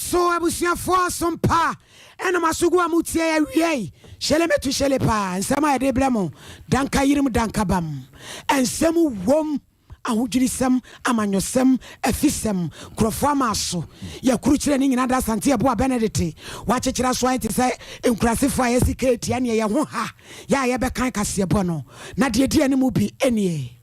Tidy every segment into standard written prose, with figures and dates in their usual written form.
So abusuafoɔ som pa ɛna mo aso gu a motie awiei hyele meto hyele paa nsɛm a yɛde brɛ mo danka yirim danka bam nsɛm wom ahodwirisɛm amanyɔsɛm afisɛm nkurɔfoɔ ama aso yɛkurukyerɛ ne nyina da Asante Yɛboa Benedict wakyekyere aso ayɛ te sɛ nkurasefoɔ a yɛsi keetia neɛ yɛ ho ha yɛ a yɛbɛkan kaseɛbɔ no na deɛ di anim bi nie.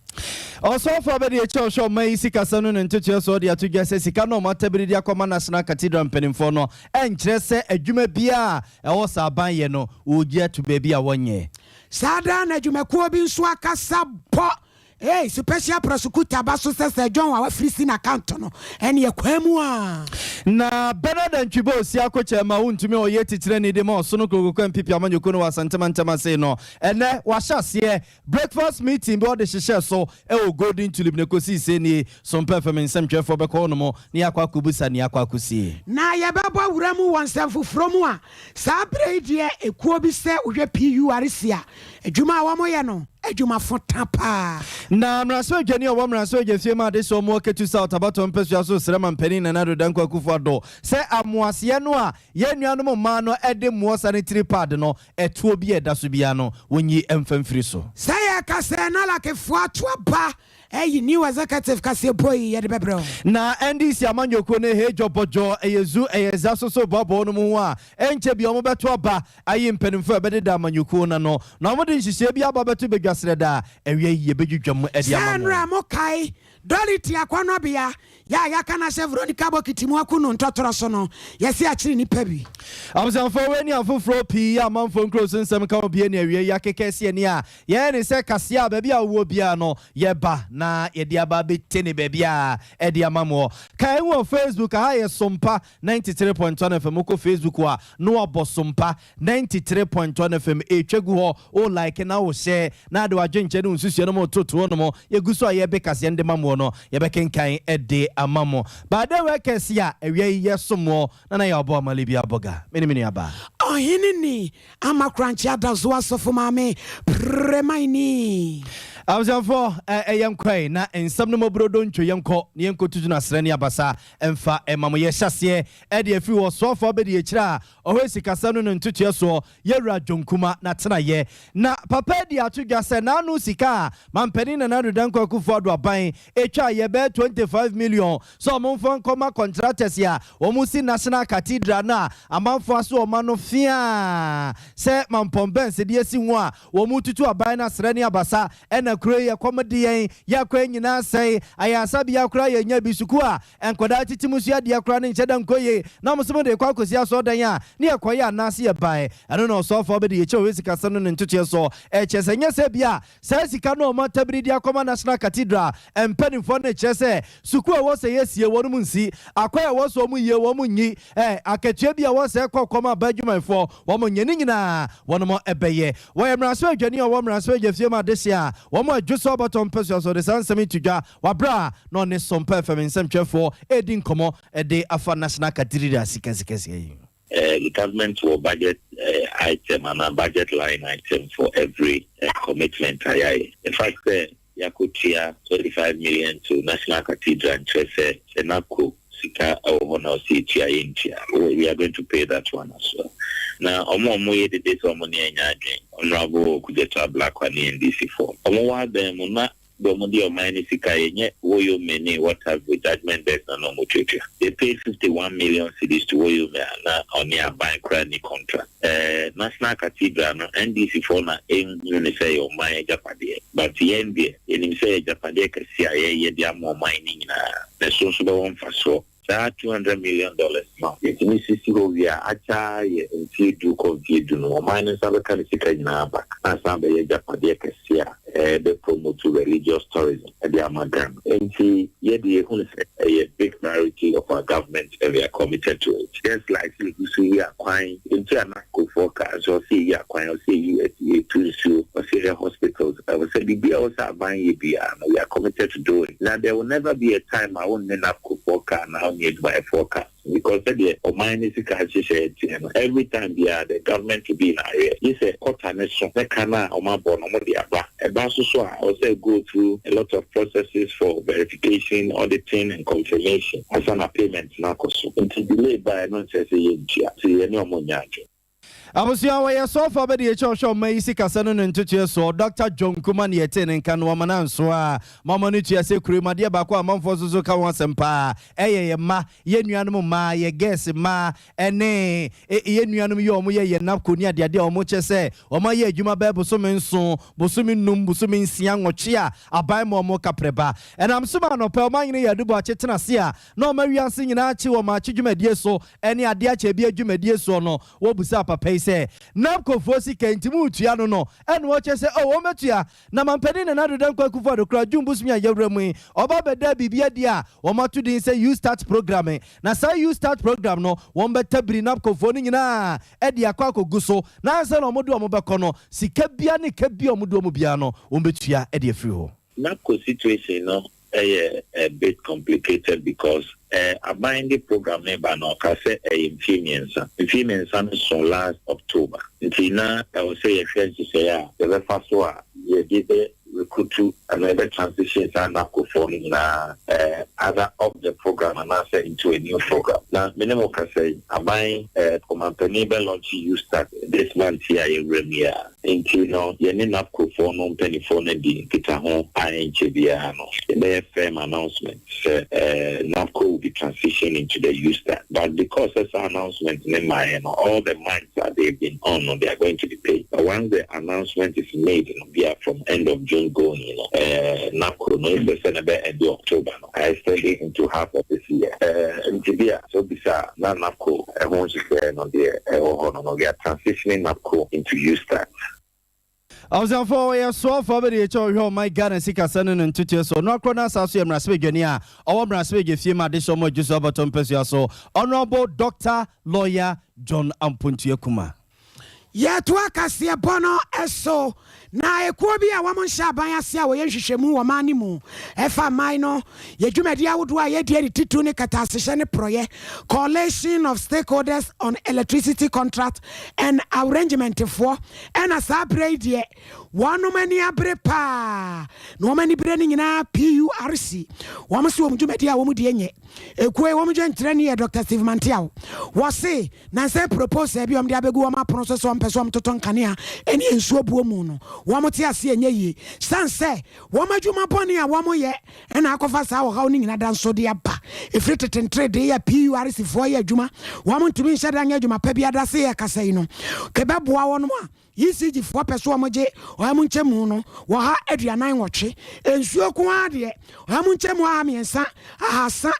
Ɔsɔfo abɛde akyi a ɔhwɛ ɔman yi sikasɛm no ne ntotoeɛ so de ato dwa sɛ sika no a ɔmatabiri de akɔma National Cathedral mpanimfoɔ no ɛnkyerɛ sɛ adwuma biara a ɛwɔ sɛ aban yɛ no wɔgye ato baabi a wɔnyɛ. Saa daa na adwumakuo bi nso akasa bɔ hey, special prosecutor ba so sɛ sɛ John a wafiri si n'account no ɛne ɛkwan mu a. Na Bernard Antwiba Osi Akokyɛ ma wontumi a ɔyɛ titirani de ma ɔsono kurokoko NPP amanyɔkuo no wɔ Asantema ntɛm ase no, ɛnɛ wahyɛ aseɛ breakfast meeting bi ɔde hyehyɛ so ɛwɔ Golden Tulip ne kɔsii sɛ nie Sompa FM nsɛmtwerɛfoɔ bɛkɔ hɔ nom ne yɛakɔ akɔbusa ne yɛakɔ akɔsie. Na yɛbɛbɔ wura mu wɔ nsɛm foforɔ mu a, saa berɛ yi deɛ ekuo bi sɛ wohwɛ PURC a, adwuma a wɔyɛ no adwumafo ta paa. Na mmarahyɛbadwani a ɔwɔ mmarahyɛbadwa fie ma ade sɛ ɔmo Ketu South abatɔ mpɛsua so srɛ ma mpanin Nana Addo Dankwa Akufo Addo sɛ amoaseɛ no a yɛn nuanom mmaa no de mmoɔ sanitary pad no ɛtoɔ bi a ɛda so biara no wɔnyi mfa mfiri so. Sɛ yɛka sɛ NALACfoɔ ato aba ɛyi new executive kaseɛbɔ yi yɛde bɛbrɛ wo. Na NDC amanyɔkuo no he dwɔbɔdwɔ ɛyɛ zu ɛyɛ za so so boaboa no mu ho a ɛnkyɛ bi ɔmo bɛto aba ayi mpanimfoɔ a ɛbɛdeda amanyɔkuo no no na ɔmo de nhyehyɛe bi aba bɛto badwasrɛ da a awia yi yɛbɛdwidwa mu ɛde sɛ ama mo. Nnora mokae Dorothy Akɔnɔbea yɛ a yɛaka no ahyɛ Veronica bokiti mu aku no ntɔtorɔ so no, yɛse akyere nnipa bi. Abusuafoɔ, wei ne afoforɔ pii a amanfoɔ nkuro so nsɛm ka ho bie ne awia yi akeka asi ani a yɛyɛ ne sɛ kaseɛ a baabi a wowɔ biara no yɛba na yɛde aba abɛte ne baabi a ɛde ama moɔ. Kae wɔ Facebook aha yɛ Sompa 93.1 FM. Wokɔ Facebook a na wabɔ Sompa 93.1 FM ɛtwa gu hɔ, wo like na wo share na ade wadwenkyɛ ne wo nsusua no mu totoɔ no mu. Yɛgu so a yɛbe kaseɛ no de ma moɔ no, yɛbɛkenkan de ama mo. Baade wɛ kɛse a awia yi yɛsom moɔ na na yɛabɔ amale bi abɔga mene me nuabaa. Ɔhene ni ama korankye ada so asɔfo maame premaini. Abusuafoɔ, ɛyɛ nkwae na nsɛm no mɔburodo ntwo yɛnkɔ na yɛnkɔtutu no asrɛ ne abasa ɛmfa ɛma mo. Yɛhyɛ aseɛ ɛde afiri wɔ soafoɔ abɛdi akyire a ɔhɔ sikasɛm no ne ntotoɛ soɔ, yɛwura Dwonkuma na tenayɛ na papa di ato dwa sɛ n'ano sika a mampanin Nana Addo Dankwa Akufo Addo aban ɛtwa yɛbɛyɛ 25 million sɛ ɔmomfa nkɔma contractors a wɔn si National Cathedral no a amanfoɔ aso ɔma no fiaa sɛ Mampɔn Bɛnse de asi ho a wɔn tutu aban no asrɛ ne abasa ɛna kuro yi ɛkɔm de yɛn yɛakɔ nyinaa sɛe ayasabea koraa yɛnya bi sukuu a nkɔdaa tete mu sua adeɛ koraa ne nhyɛ da nkɔ yie na mo nso mo de kɔ akɔsi asɔɔdan a ne yɛkɔyɛ anaase yɛbae. Ɛno na ɔsɔfoɔ bɛde yɛkyɛ wɔ sikasɛm no ne ntotoɛ so ɛkyɛ sɛ nyɛ sɛ bia saa sika no ɔmo atabiri de akɔma National Cathedral mpanimfoɔ no kyerɛ sɛ sukuu a ɛwɔ sɛ yɛsie wɔn mu nsi akɔ a ɛwɔ sɛ ɔmo yie wɔn mu nyi akatua bi a ɛwɔ sɛ ɛkɔ kɔm aba adwumayɛfoɔ wɔn nyɛ ne nyinaa wɔn mo ɛbɛyɛ. Wɔyɛ mmarahyɛ adwani a ɔwɔ mmarahyɛ adwa fie mu adehye a wɔn adwo so abatɔ mpɛsua so de saa nsɛm yi to dwa wabra a na ɔne Sompa FM nsɛmtwerɛfoɔ ɛredi nkɔmmɔ ɛde afa National Cathedral sikasikasika yi. The government will budget item and a budget line item for every commitment. In fact, yɛakɔtua 25 million to National Cathedral nkyerɛ sɛ sɛ NABCO sika ɛwɔ hɔ na ɔsɛ etua yɛntua. We are going to pay that one as well. Na ɔmo a ɔmo yɛ dede sɛ ɔmo ne ɛnya adwen, Honorable Okudzeto Ablakwa ne NDC foɔ, ɔmo wɔ aban mu na deɛ ɔmo de ɔman ne sika yɛnyɛ Woyome ne what have you, judgment debt na ɔmo tuatua. They paid 51 million cedis to Woyome a na ɔne aban koraa ni contract. National Cathedral no, NDC foɔ na ehunu ne sɛ yɛ ɔman agyapadeɛ, but yɛn deɛ yɛnim sɛ yɛ agyapadeɛ kɛse a yɛyɛ de ama ɔman ne nyinaa na ɛso nso bɛwɔ mfasoɔ. Saa $200 million no yɛtumi sisi hɔ wie a akya yɛ mfie 10 kɔ mfie 10 no, ɔman no nsa bɛka ne sika nyinaa back na asan bɛyɛ agyapadeɛ kɛse a ɛbɛ promote religious tourism ɛde ama Ghana. Nti yɛde yɛhunu sɛ ɛyɛ big priority of our government and we are committed to it. Just like sɛ yɛgu so yi akwan nti a nakofoɔ ka nso ɔsɛ yi akwan, ɔsɛ yi etu nsuo, ɔsɛ yɛ hospitals, ɛwɔ sɛ biribi a ɔsɛ aban yɛ biara no, we are committed to doing. Na there will never be a time a wɔn ne NABCOfoɔ ka na wɔn ne adwumayɛfoɔ ka. because sɛdeɛ ɔman ne sika hyehyɛ teɛ no, every time biara the government to be in arrear. Yi sɛ quarter ne so ne ka no a ɔmo abɔ no, ɔmo de aba. Ɛba so so a, ɔsɛ go through a lot of processes for verification, auditing and confirmation ansa na payment no akɔ so. Nti delay baa no nkyerɛ sɛ yɛntua, nti yɛne ɔmo nyɛ adwo. Abusua, wɔyɛ sɔfo abɛde yɛkyɛ ɔhwɛ ɔma yi sikasa no ne ntotoɛ soɔ, Dr John Kuma ne yɛtee ne nka no. Wɔma no anso a mama no tua sɛ kurom adeɛ baako a amanfoɔ nso so ka ho asɛm paa ɛyɛ yɛ mma, yɛ nuanom mmaa, yɛ girls mmaa, ɛne yɛ nuanom yi a ɔmo yɛ yɛ NABCO ne adeade a ɔmo kyɛ sɛ ɔmo ayɛ adwuma bɛɛ bosome 7, bosome 5, bosome 6, 8 a aban ma ɔmo kaprɛba. Ɛnam so ma anɔpɛ ɔmo anyene yɛ adubo akye tena ase a na ɔmo awiase nyinaa kye wɔ maakye dwumadie so ɛne adeɛ akyɛ bi adwumadie soɔ no. Wɔbusa papa yi sɛ NABCOfoɔ sika nti mu tua no, ɛna wɔkyɛ sɛ ɔ wɔmɛtua na mampanin Nana Addo Dankwa Akufo Addo kora June bosome a yɛwura mu yi ɔba bɛda biribi adi a wɔn din sɛ YouStart program. Na saa YouStart program no, wɔn bɛta biri NABCOfoɔ no nyinaa ɛde akɔ akɔgu so na ansa na wɔn de wɔn bɛkɔ no, sika bia ne ka bia wɔn de wɔn bia no, wɔn bɛtua ɛde afiri hɔ. NABCO situation no ɛyɛ a bit complicated because aban de program ne ba no, ɔka sɛ ɛyɛ mfie 3. Mfie 3 no so last October, nti na ɛwɔ sɛ yɛhwɛ nhyehyɛeɛ a yɛbɛfa so a yɛde bɛ recruit anaa yɛbɛ transition saa NABCOfoɔ no nyinaa either off the program anaasɛ into a new program. Na me ne mo kasa yi, aban ɔmampanin bɛ launch YouStart this month yi a yɛwura mu yi a, nti no yɛne NABCOfoɔ no mpanimfoɔ no di nkitaho a ɛnkyɛ biara no yɛbɛyɛ firm announcement sɛ NABCO will be transitioning into the YouStart. But because saa announcement ne mmaeɛ no, all the months that they've been on no, they are going to be paid. But once the announcement is made no, be from end of June going, NABCO no sɛ sɛ na bɛ end October no, I extend into half of this year. Nti bi a so bisa na NABCO ɛho nhyehyɛeɛ no deɛ ɛwɔ hɔ no, we are transitioning NABCO into YouStart. Abusuafoɔ, wɔyɛ soafoɔ bɛde yɛkyɛ ɔhwɛ ɔman Ghana sikasa no ne ntotoɛ so ɔno akorɔ no asa so yɛ mmarahyɛbadwani a ɔwɔ mmarahyɛbadwa fie ma adehyɛ ɔmo adwo so abɔtɔ mpasua so, Honorable Dr Lawyer John Ampontua Kuma. Yɛtoa kaseɛbɔ no ɛso na ekuo bi a wɔn nhyɛ aban ase a wɔyɛ nhwehwɛmu wɔ man no mu ɛfa man no yɛ dwumadi ahodoɔ a yɛdi adi titu ne katasehyɛ ne porɔyɛ, Coalition of Stakeholders on Electricity Contract and Arrangement foɔ, ɛna saa berɛ yi deɛ wɔnom ani abere paa na wɔn ani bere no nyinaa PURC wɔn so wɔn dwumadi a wɔn die nyɛ. Ekuo yi wɔn dwenkyerɛ ne yɛ Dr Steve Manteaw. Wɔse nansɛ proposal bi wɔn de abɛgu wɔn apono so sɛ wɔn pɛ sɛ wɔn totɔ nkanea ɛne nsuo buo mu no, wɔn te ase ɛnyɛ yie san sɛ wɔn adwuma bɔne a wɔn yɛ ɛna akɔfa saa ɔhaw no nyinaa da nso de aba. Ɛfiri tetentere de yɛ PURC foɔ yɛ adwuma, wɔn ntumi nhyɛ da nyɛ adwuma pa bi ada se yɛ kasa yi no kɛbɛboa wɔn a ECG foɔ pɛ so wɔn gye ɔha mu nkyɛmu no 148. Nsuo ko ara deɛ, 304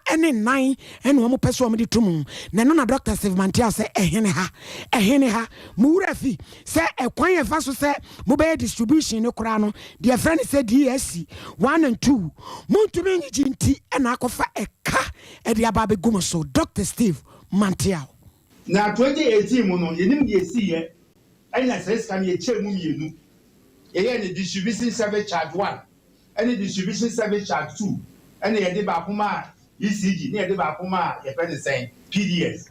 304 ɛna wɔn pɛ so wɔn de to mu. Na ɛno na Dr Steve Mantia sɛ ɛhene ha, ɛhene ha mo wura fi sɛ ɛkwan yɛ fa so sɛ mobɛyɛ distribution no koraa no deɛ fɛ no sɛ DSC 1 and 2 montumi nyigye, nti ɛna akɔfa ɛka ɛde aba abɛgu mo so. Dr Steve Mantia. Na 2018 mu no, yɛnim deɛ esiiɛ. Ɛna sɛ sika no yɛkyɛ mu mmienu, yɛyɛ ne distribution service charge 1 ɛne distribution service charge 2, ɛna yɛde baako maa ECG ne yɛde baako maa yɛfɛ ne sɛn PDS.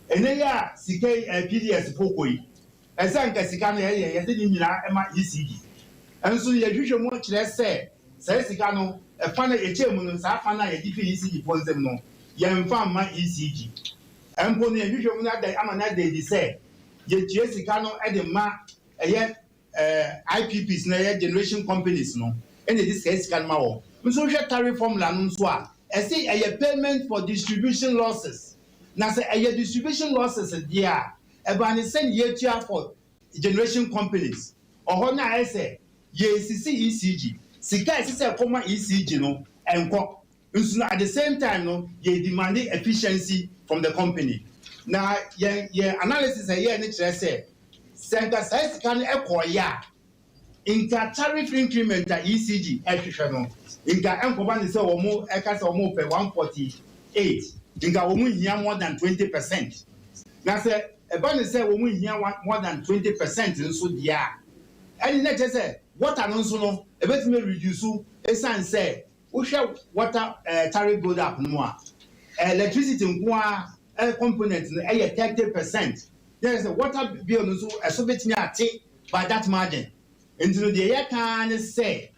Ɛnɛ yi a sika yi PDS foko yi, ɛsɛ nka sika no yɛyɛ yɛde ne nyinaa ɛma ECG. Ɛnso yɛhwehwɛ mu kyerɛ sɛ saa sika no ɛfa no yɛkyɛ mu no, saa fa no a yɛde fi ECG fo nsam no, yɛmfa mma ECG. Mpo no yɛhwehwɛ mu no ada ama no ada adi sɛ yɛtua sika no de ma ɛyɛ IPPs na ɛyɛ generation companies no, ɛna yɛde sika no ma wɔn. Nso hwɛ tariff formula no nso a, ɛsi ɛyɛ payment for distribution losses. Na sɛ ɛyɛ distribution losses deɛ a, ɛbaa ne sɛ yɛtua for generation companies ɔhɔ no a, ɛsɛ yɛsisi ECG sika a ɛsɛ sɛ ɛkɔma ECG no ɛnkɔ nso no, at the same time no yɛ demand efficiency from the company. Na yɛn yɛn analysis a yɛn ne kyerɛ sɛ sɛ nka saa sika no ɛkɔɔyɛ a, nka tariff increment a ECG ɛhwehwɛ no, nka ɛnkɔba ne sɛ wɔn ɛka sɛ wɔn pɛ 148, nka wɔn hia more than 20%. Na sɛ ɛba ne sɛ wɔn hia more than 20% nso deɛ a, ɛne ne kyerɛ sɛ water no nso no ebetumi reduce, esan sɛ wohwɛ water tariff build up no mu a, electricity nko ara. Component no ɛyɛ 30%. Yɛ sɛ water bill no nso ɛso bɛtumi ate by that margin. Nti no, deɛ yɛka ne sɛ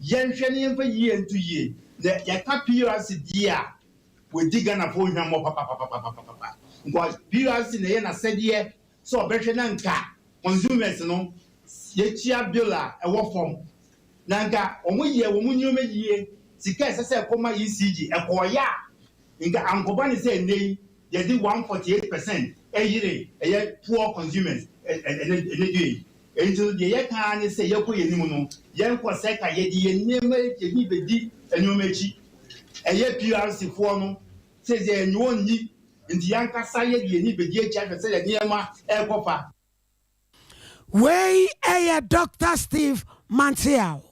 yɛnhwɛ ne yɛmfa yie nto yie na yɛka PURC die a wɔdi Ghanafoɔ hwammɔ papapapapapa, because PURC na ɛyɛ n'asɛdeɛ sɛ ɔbɛhwɛ na nka consumers no yɛkyia bill a ɛwɔ fam, na nka wɔn yɛ wɔn nneɛma yie. Sika ɛsɛ sɛ ɛkɔma ECG ɛkɔɔyɛ a, nka ankɔba ne sɛ ɛnɛ yi yɛde 148% ɛyere ɛyɛ poor consumers. Ɛnɛ ɛnɛ due yi nti no, deɛ yɛka ne sɛ yɛkɔ yɛn anim no, yɛnkɔ sɛ ka yɛde yɛn nneɛma yɛni bɛdi nneɛma akyi. Ɛyɛ PURC foɔ no sɛ yɛn wɔn nyi nti yɛnkasa yɛde yɛn ni bɛdi akyi ahwɛ sɛ yɛn nneɛma ɛrekɔ fa. Wei ɛyɛ Dr Steve Manteaw.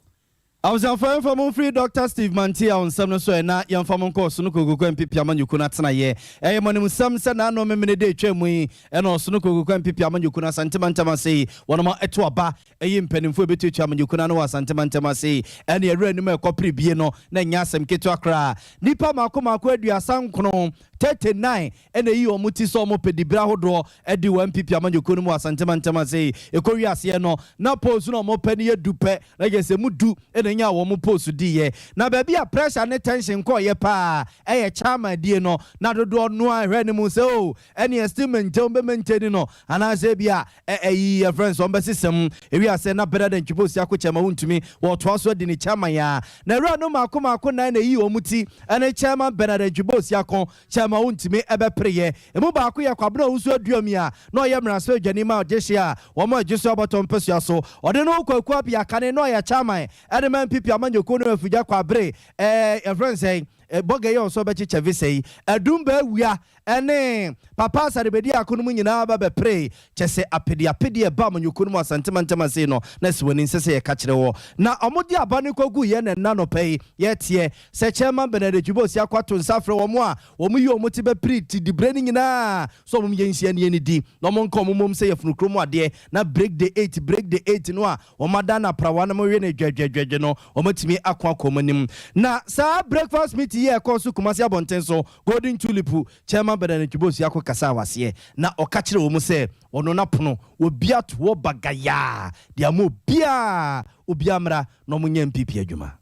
Abusuafo, yɛmfa mo mfiri Dr Steve Manteaw nsɛm no so ɛna yɛmfa mo nkɔ Ɔsono Kokokoa NPP amanyɔkuo no atenaeɛ. Ɛyɛ mɔnemsɛm sɛ naano memene de atwa mu yi ɛna Ɔsono Kokokoa NPP amanyɔkuo no Asante Mantam ase yi wɔnom ɛto aba ɛyi mpanimfoɔ ɛbɛtuatua amanyɔkuo no ano wɔ Asante Mantam ase yi. Ɛne ɛwerɛ anim a ɛkɔpere bie no na ɛnyɛ asɛm ketewa koraa. Nnipa maako maako 39, 39, ɛna ɛyi wɔn ti sɛ wɔn pɛ dibere ahodoɔ ɛde wɔ NPP amanyɔkuo no mu wɔ Asante Mantam ase yi. Ɛkɔwi aseɛ no na post no a wɔn pɛ no yɛ 10 pɛ, na yɛ sɛ mu 10 ɛna nya wɔn post diiɛ. Na baabi a pressure ne tension kɔɔyɛ paa ɛyɛ chairman die no, na dodoɔ no a ɛhwɛ ne mu sɛ o ɛne still maintain, bɛ maintain no anaasɛ bi a ɛyi yɛ friends wɔn bɛsesɛm. Ewi ase na bɛrɛ de ntwipo si akɔ Chairman Wontumi wɔtoa so adi ne chairman ya, na ewura no maako maako nan na eyi wɔn ti ɛne Chairman Bernard Antwi Boasiako, Chairman Wontumi, ɛbɛpere. Emu baako yɛ Kwabena Owusu Aduomi a na ɔyɛ mmarahyɛ adwani ma ɔgye hyɛ a wɔn a agye so abɔtɔ mpɛsua so. Ɔde no Kwaku Apia Kane na ɔyɛ chairman ɛde ma NPP amanyɔkuo no afidwa kwabere yɛfrɛ nsɛn bɔga yi a ɔsɔ bɛkyekyɛ visa yi ɛdum bɛawia ɛne Papa Asare Bediako no mu nyinaa ba bɛpere kyɛ sɛ apede apede ɛba amanyɔkuo no mu Asante ase no na si wɔn nsɛ sɛ yɛka kyerɛ wɔ. Na ɔmo de aba no kɔgu yɛ na ɛna nɔpɛ yi yɛteɛ sɛ Chairman Bernard Twubo akɔ ato nsa frɛ wɔn a wɔn yi wɔn ti bɛpere ti dibere no nyinaa so wɔn yɛ nhyia ne yɛn di na wɔn nka wɔn mom sɛ yɛfunu kurom adeɛ na break the eight, break the eight no a wɔn ada na prawa no mo we ne dwɛdwɛdwɛdwɛ no, wɔn atumi akɔ akɔ wɔn anim. Na saa breakfast meeting yi a ɛkɔ so Kumasi abɔnten so Golden Tulip, Chairman Bernard Twubo akɔ kasa awaseɛ na ɔka kyerɛ wɔn sɛ ɔno n'apono obi ato hɔ bagayaa deɛ ama obiara obiara mmra na wɔn nyɛ NPP adwuma.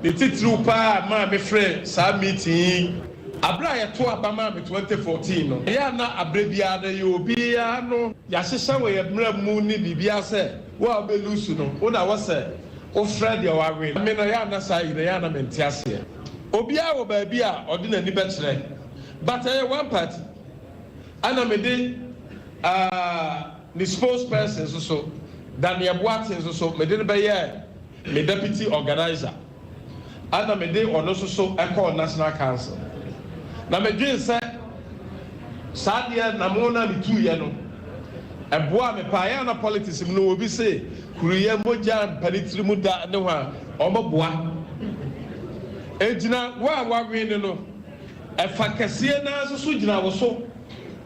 Ne titiriw paa maa mefrɛ saa meeting yi, abere a yɛto aba maa me 2014 no, ɛyɛ ana abere biara no yɛ obiara no yɛahyehyɛ wɔ yɛ mmerɛ mu ne biribiara sɛ wo a wobɛ lose no, wo na wɔsɛ wofrɛ deɛ wawe me no. Ɛyɛ ana saa yi na ɛyɛ ana mente aseɛ. Obiara wɔ baabi a ɔde n'ani bɛkyerɛ, but ɛyɛ one party. Ana mede ne spokesperson nso so, Daniel Boate nso so, mede no bɛyɛ me deputy organizer, ana mede ɔno nso so ɛkɔɔ national council. Na medwen sɛ saa deɛ na mo na metuyɛ no ɛboa me paa. Yɛ ana politics mu no, obi se kuruyɛ mogya mpa ne tiri mu da ne ho a ɔmo boa egyina wo a wawe ne no ɛfa kɛseɛ naa nso so gyina wo so.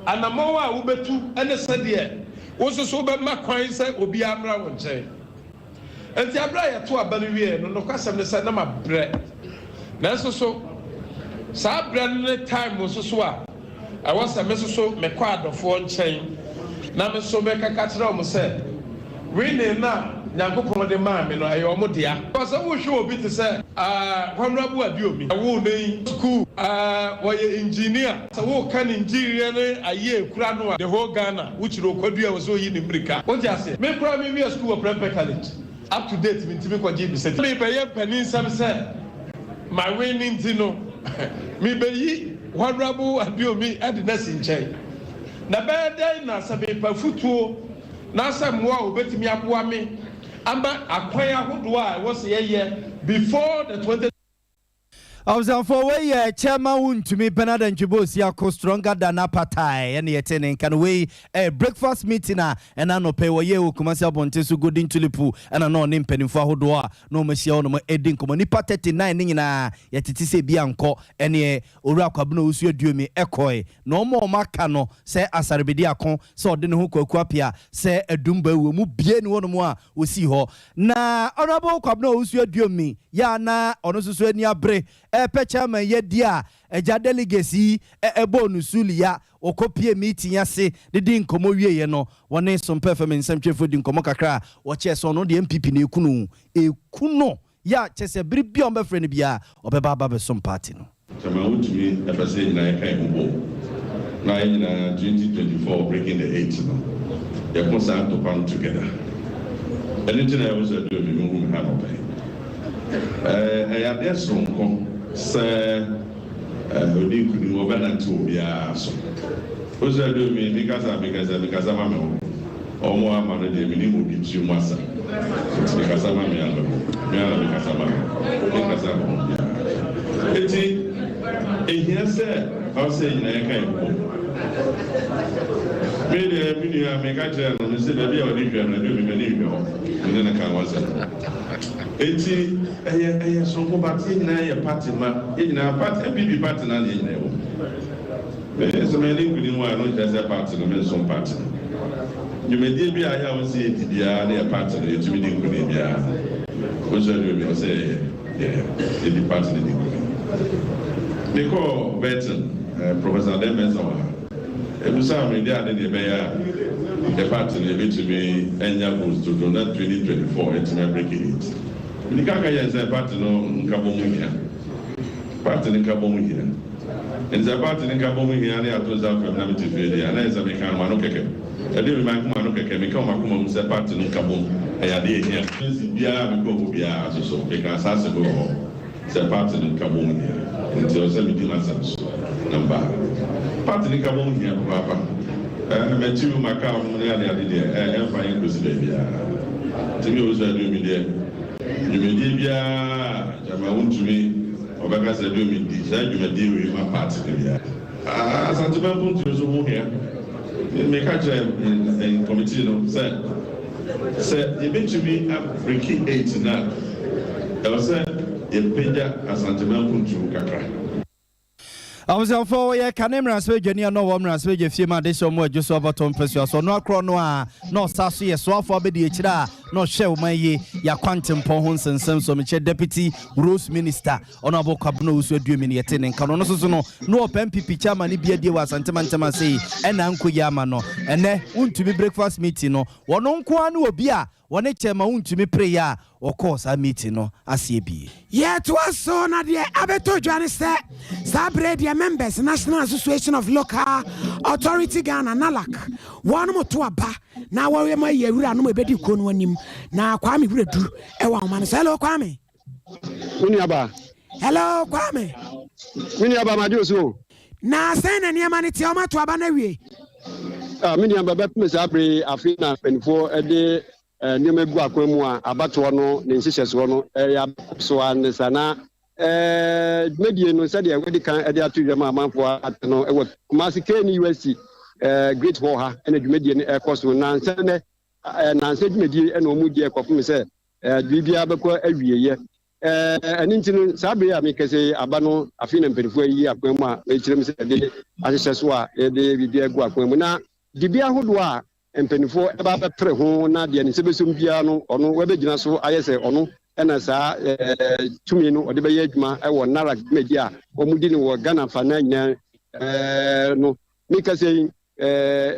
Anammɔn a wobɛtu ne sɛdeɛ wo nso so wobɛma kwan sɛ obiara mmra wo nkyɛn. Nti abere a yɛto aba no wie no, nokwasɛm ne sɛ na ma brɛ, nanso so saa brɛ no ne time nso so a ɛwɔ sɛ me nso so mekɔ adɔfoɔ nkyɛn na me nso mekaka kyerɛ wɔn sɛ winning na Nyankopɔn de maa me no ɛyɛ ɔmo dea. Sɛ wohwɛ obi te sɛ Honorable Aduomi, ɛwoo ne yi school, wɔyɛ engineer. Sɛ woka ne engineer ne ayɛ ekura no a, the whole Ghana wokyerɛ okwadua wɔ sɛ oyi ne mmirika wote ase. Me koraa me wie school wɔ Prempeh College, up to date me ntumi kɔgye bi sɛ mebɛyɛ mpanin nsɛm sɛ ma we ne nti no mebɛyi Honorable Aduomi ɛde n'asi nkyɛn na bɛyɛ dɛn na sɛ mepa futuo na sɛ mmoa a obetumi aboa me ama akwan ahodoɔ a ɛwɔ sɛ yɛyɛ before the 20. Abusuafoɔ, wei yɛ Chairman Wontumi Bernard Antwi Boasiako, stronger than apartheid, ɛne yɛte ne nka no. Wei ɛyɛ breakfast meeting a ɛna anɔpɛ wɔyɛ wɔ Kumasi abɔnten so Golden Tulip, ɛna na ɔne mpanimfoɔ ahodoɔ a na wɔn ahyia hɔ nom ɛdi nkɔmmɔ. Nipa 39 ne nyinaa yɛtete sɛ ebi ankɔ, ɛneɛ Owura Kwabena Owusu Aduomi ɛkɔɛ, na wɔn a wɔn aka no sɛ Asare Bediako sɛ ɔde ne ho Kwaku Apia sɛ Adum Bawu mu bie ne hɔnom a wɔsii hɔ. Na Honorable Kwabena Owusu Aduomi yɛ a na ɔno nso so ani abere. ɛrepɛ chairman yi adi a agya delegates yi bɔɔ no suliya. Wɔkɔpuee meeting ase de dii nkɔmmɔ wieeɛ no, wɔne Sompa FM nsɛmtwerɛfoɔ dii nkɔmmɔ kakra a wɔkyerɛɛ sɛ ɔno deɛ NPP no ɛku no, ɛku no ya kyerɛ sɛ bere biara a wɔbɛfrɛ no biara ɔbɛba aba abɛsom party no. Gyama wotumi pɛ sɛ yɛn nyinaa yɛka yɛn ho bom na yɛn nyinaa 2024 breaking the eight no yɛko saa ntɔkwa no together. Ɛno nti na ɛwɔ sɛ ɛduru me mohu me ha anɔpa yi. Ɛyɛ adeɛ soronko sɛ ɔdi nkunim ɔbɛnante obiara so. Wo sɛ ɛduru me mekasa a mekasa mekasa ma me ho. Ɔmo ama no deɛ menim obi tiri mu asa nti mekasa ma me ara me ho me ara na mekasa ma me ho menkasa ma obiara enti ehia sɛ ɔsɛ yɛn nyinaa yɛka yɛn ho bom me deɛ me nua meka kyerɛɛ no mese baabi a ɔde hwɛ no ɛduru me m'ani nhwɛ hɔ me ne no ka ho asɛm enti ɛyɛ ɛyɛ soronko but yɛn nyinaa yɛ party ma yɛn nyinaa party NPP party no ara na yɛn nyinaa yɛwɔ mu. Me sɛ manni nkunim a, ɛno nkyerɛ sɛ party no mensom party no. Dwumadie bi a ayɛ a wɔsɛ yɛdi biara ne yɛ party no yɛtumi di nkunim biara. Wosua dwuma bi a wɔsɛ yɛyɛ yɛ yɛdi party no di nkunim. Mekɔɔ vetting, Professor Adem Mensah wɔ ha, ɛbisaa me deɛ ade ne yɛbɛyɛ a yɛ party no yɛbɛtumi anya votes dodo na 2024 yɛatumi abreki eight. Medi kan ka kyerɛɛ no sɛ party no nkabom hia. Party no nkabom hia. Enti sɛ party no nkabom hia na yɛato nsa afrɛ me na mete fie deɛ a, na ɛyɛ sɛ meka no m'ano kɛkɛ. Ɛdeɛ me manka m'ano kɛkɛ, meka wɔ m'akoma mu sɛ party no nkabom ɛyɛ adeɛ a ɛhia. Constituency biara a mekɔɔ mu biara nso so, mekaa saa asɛm yi wɔ hɔ sɛ party no nkabom hia. Enti ɛwɔ sɛ medi m'asɛm so na meba ha. Party no nkabom hia papaapa. Ɛɛ, m'akyi o, m'akaw nom ne adeade deɛ, ɛɛ, ɛmfa yɛn nkɔsi baabiara. Nti me Owusu Aduomi deɛ, dwumadie biara a gyama wontumi Ɔbɛka sɛ bio me di saa dwumadie wei ma party no biara. Asantema mpuntuo nso ho hia. Me ka kyerɛ committee no sɛ sɛ yɛbɛtumi a breaki eight no a ɛwɔ sɛ yɛpagya Asantema mpuntuo kakra. Abusuafoɔ wɔyɛ kane mmarahyɛbadwani a na ɔwɔ mmarahyɛbadwa fie ma adehyɛ wɔn adwo so abatoɔ mpasua so. Ɔno akorɔ no a na ɔsa so yɛ soafoɔ abadiakyire a na ɔhwɛ ɔman yi y'akwantempɔn ho nsɛnsɛm so, mekyerɛ Deputy Roads Minister, Honourable Kwabena Owusu Aduomi no yɛte ne nka no. Ɔno nso so no, na ɔpɛ NPP chairman no bi adie wɔ Asante mantam ase yi, ɛna ankɔ yie ama no. Ɛnnɛ, wontumi breakfast meeting no, ɔno nko ara ne obi a wɔne chairman wontumi pereeɛ a ɔkɔɔ saa meeting no aseɛ bi. Yɛtoa so na deɛ abɛtɔ dwa ne sɛ saa berɛ yi deɛ members National Association of Local Authority Ghana, NALAC, wɔnom to aba na wɔyɛ ma ayi awuranom a ɛbɛdi kuo no anim na Kwame Wiredu ɛwɔ ahoma no so. Hello Kwame. Me nuabaa. Hello Kwame. Me nuabaa magye wo so o. Na sɛn na nneɛma no teɛ wɔn ato aba no awie? Ah, me nuabaa bɛpem saa bere yi afei na mpanimfoɔ de eh, nneɛma gu akwan mu a abatoɔ no ne nhyehyɛsoɔ no ɛyɛ abɛkɔ so ara ne saa na eh, dwumadie no sɛdeɛ wɔadi kan de ato dwam a amanfoɔ ate no wɔ Kumasi KNUST eh, Great Hall ha ɛna dwumadie no ɛkɔ so nansa nɛ eh, nansa dwumadie ɛna wɔn di ɛkɔpem sɛ eh, biribiara bɛkɔ awieɛ eh, ɛno nti no saa bere a mekɛsɛ yi aba no afei na mpanimfoɔ ayi akwan mu a mekyerɛ mu sɛ yɛde ahyehyɛ so a yɛde biribiara gu akwan mu na dibea ahodoɔ a Mpanimfoɔ ba abɛpere ho na deɛ ne nsa bɛsɔ mu biara no, ɔno wabɛgyina so ayɛ sɛ ɔno na saa tumi no ɔde bɛyɛ adwuma wɔ NARAC dwumadi a wɔdi no wɔ Ghana afanaa nyinaa no. Meka sɛ yi,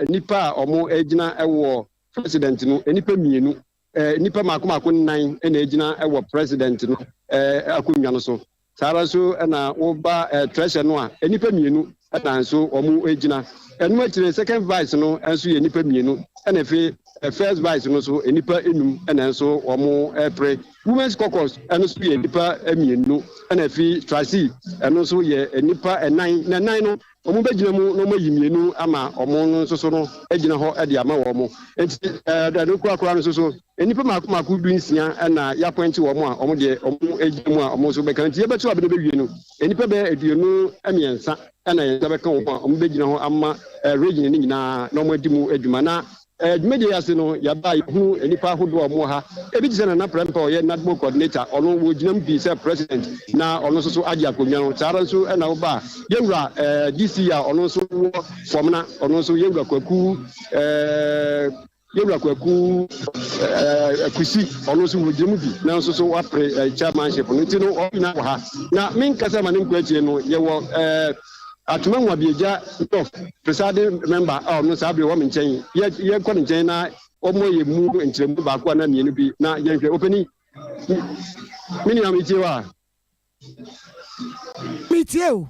nnipa a wɔgyina wɔ president no, nnipa mmienu, nnipa mako mako nnan na ɛgyina wɔ president no akonnwa no so. Saa ara nso na woba treasure no a, nnipa mmienu na nso wɔgyina. Ɛno akyi no, second vice no nso yɛ nnipa mmienu, ɛna afei first vice no nso nnipa nnum na nso wɔpere. Women's caucus ɛno nso yɛ nnipa mmienu, ɛna afei trustee ɛno nso yɛ nnipa nnan, na nnan no Wɔbɛgyina mu na wɔayi mmienu ama wɔn no nso so no agyina hɔ de ama wɔn. Enti ɛno korakora no nso so, nnipa mmaako mmaako dunsia na yɛapɔinte wɔn a wɔn deɛ wɔgyina mu a wɔn nso bɛka. Enti yɛbɛto aba no bɛwie no, nnipa bɛyɛ 23 na yɛn nsa bɛka wɔn a wɔbɛgyina hɔ ama region no nyinaa na wɔadi mu adwuma. Na Dwumadie yi ase no, yɛaba a yɛhunu nnipa ahodoɔ a wɔwɔ ha. Ebi te sɛ Nana Prempeh a ɔyɛ NADMO coordinator, ɔno wɔgyina mu pii sɛ president na ɔno nso so agye akonnwa no. Saa ara nso na woba a, yɛwura DC a ɔno nso wɔ Fɔmena, ɔno nso yɛwura Kwaku. Yɛwura Kwaku Akusi, ɔno nso wɔgyina mu bi nanso so wapere chairmanship no nti no wɔn nyinaa wɔ ha. Na menkasa ma ne nkɔ akyire no, yɛwɔ Atoma Nwabiagya North presiding member a ɔno saa bere wɔ me nkyɛn. Yɛnkɔ ne nkyɛn na ɔmmɔ yɛn mu nkyerɛmu baako anaa mmienu bi na yɛnhwɛ. Ɔpanin, me nua metie wo a. Metie o.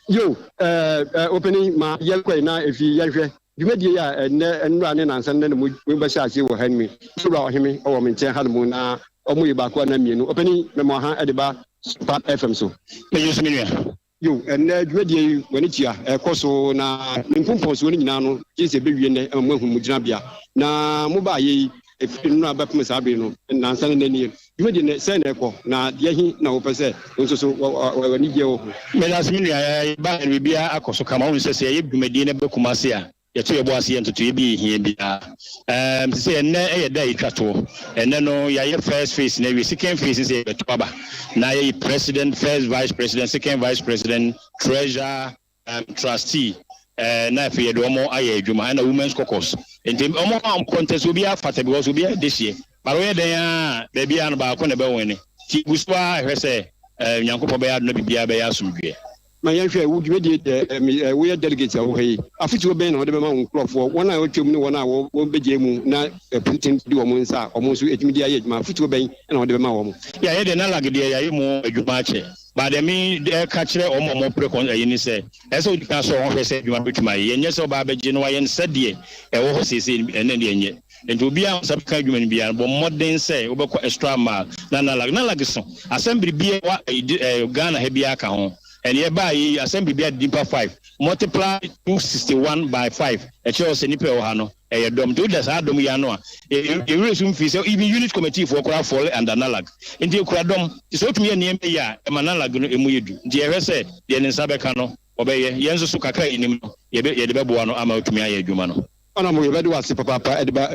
Yo, ɛɛ, ɔpanin, ma yɛnkɔe na efi yɛnhwɛ dwumadie yi a ɛnnɛ nnora ne nansa nnɛ na mo bɛhyɛ aseɛ wɔ ha no mu. Yɛwura Ɔheme wɔ me nkyɛn hanom na ɔmo yɛ baako anaa mmienu. Ɔpanin, mema ɔha de ba Supa FM so. Megye so me nua. Yo, ɛnnɛ dwumadie yi w'ani tua, ɛrekɔ so na ne mpompɔnsoɔ no nyinaa no gye sɛ ɛbɛwie nnɛ ama moahunu mo gyinabea. Na mobaeɛ yi, ɛfiri nnora bɛpem saa bere no, nnansa ne nnɛ nie. Dwumadie no, sɛn na ɛkɔ, na deɛ he na wopɛ sɛ wo nso so w'ani gye wɔ ho? Medase me nua, yɛbaeɛ no biribiara akɔ so kama, wohu sɛ sɛ yɛyɛ dwumadie no ba Kumasi a, yɛto yɛn bo ase yɛ ntotoeɛ bi a ɛhia biara. Ɛɛm, te sɛ ɛnnɛ yɛ da a ɛtwa toɔ. Ɛnnɛ no yɛayɛ first phase no awie, second phase no sɛ yɛbɛto aba na yɛyi president, first vice president, second vice president, treasurer, um, trustee, eh, na afei yɛde wɔn ayɛ adwuma, ɛna women's caucus. Nti wɔn a wɔn contest obiara fata because obiara de hyeɛ. But woyɛ dɛn ara baabiara no baako na ɛbɛwene. Nti gu so ara hwɛ sɛ eh, Nyankopɔn bɛyɛ adom na biribiara bɛyɛ asomdwoeɛ. Ma yɛnhwɛ, wo dwumadie deɛ, me, woyɛ delegate a wɔ ha yi, afotuo bɛn na wode bɛma wo nkurɔfoɔ, wɔn a wɔatwam ne wɔn a wɔbɛgyae mu na printing di wɔn nsa a wɔn nso atumi de ayɛ adwuma, afotuo bɛn na wode bɛma wɔn? Yeah, yɛ deɛ NALAG deɛ yɛayɛ mu adwuma akyɛ, but deɛ me reka kyerɛ wɔn a wɔpere kɔn ayi ne sɛ, ɛsɛ sɛ wodi kan sɔ wɔn hwɛ sɛ adwuma no bɛtumi ayɛ, ɛnyɛ sɛ wobaa abɛgye na woayɛ no sɛdeɛ ɛwɔ hɔ seesei no, ɛno deɛ ɛnyɛ. Nti obiara a wo nsa bɛka adwuma no biara no, bɔ mmɔden sɛ wobɛkɔ extra mile na NALAG, NALAG so assembly biara wɔ Ghana ha biara ka ho. And yɛbaa yi assembly biara de nipa five, multiply 261 by five, ɛkyerɛ wo sɛ nipa a ɛwɔ ha no ɛyɛ dɔm. Nti woda saa dɔm yi ano a, yɛ werɛ so mfii sɛ even unit committee foɔ koraa fall under NALAG. Nti ɛkura dɔm. Nti sɛ wotumi yɛ nneɛma yi a, ɛma NALAG no ɛmu yɛ du. Nti yɛhwɛ sɛ deɛ ne nsa bɛka no ɔbɛyɛ. Yɛn nso so kakra a yɛnim no yɛbɛ yɛde bɛboa no ama watumi ayɛ adwuma no. Ɔnam yɛbɛde wo ase papaapa de ba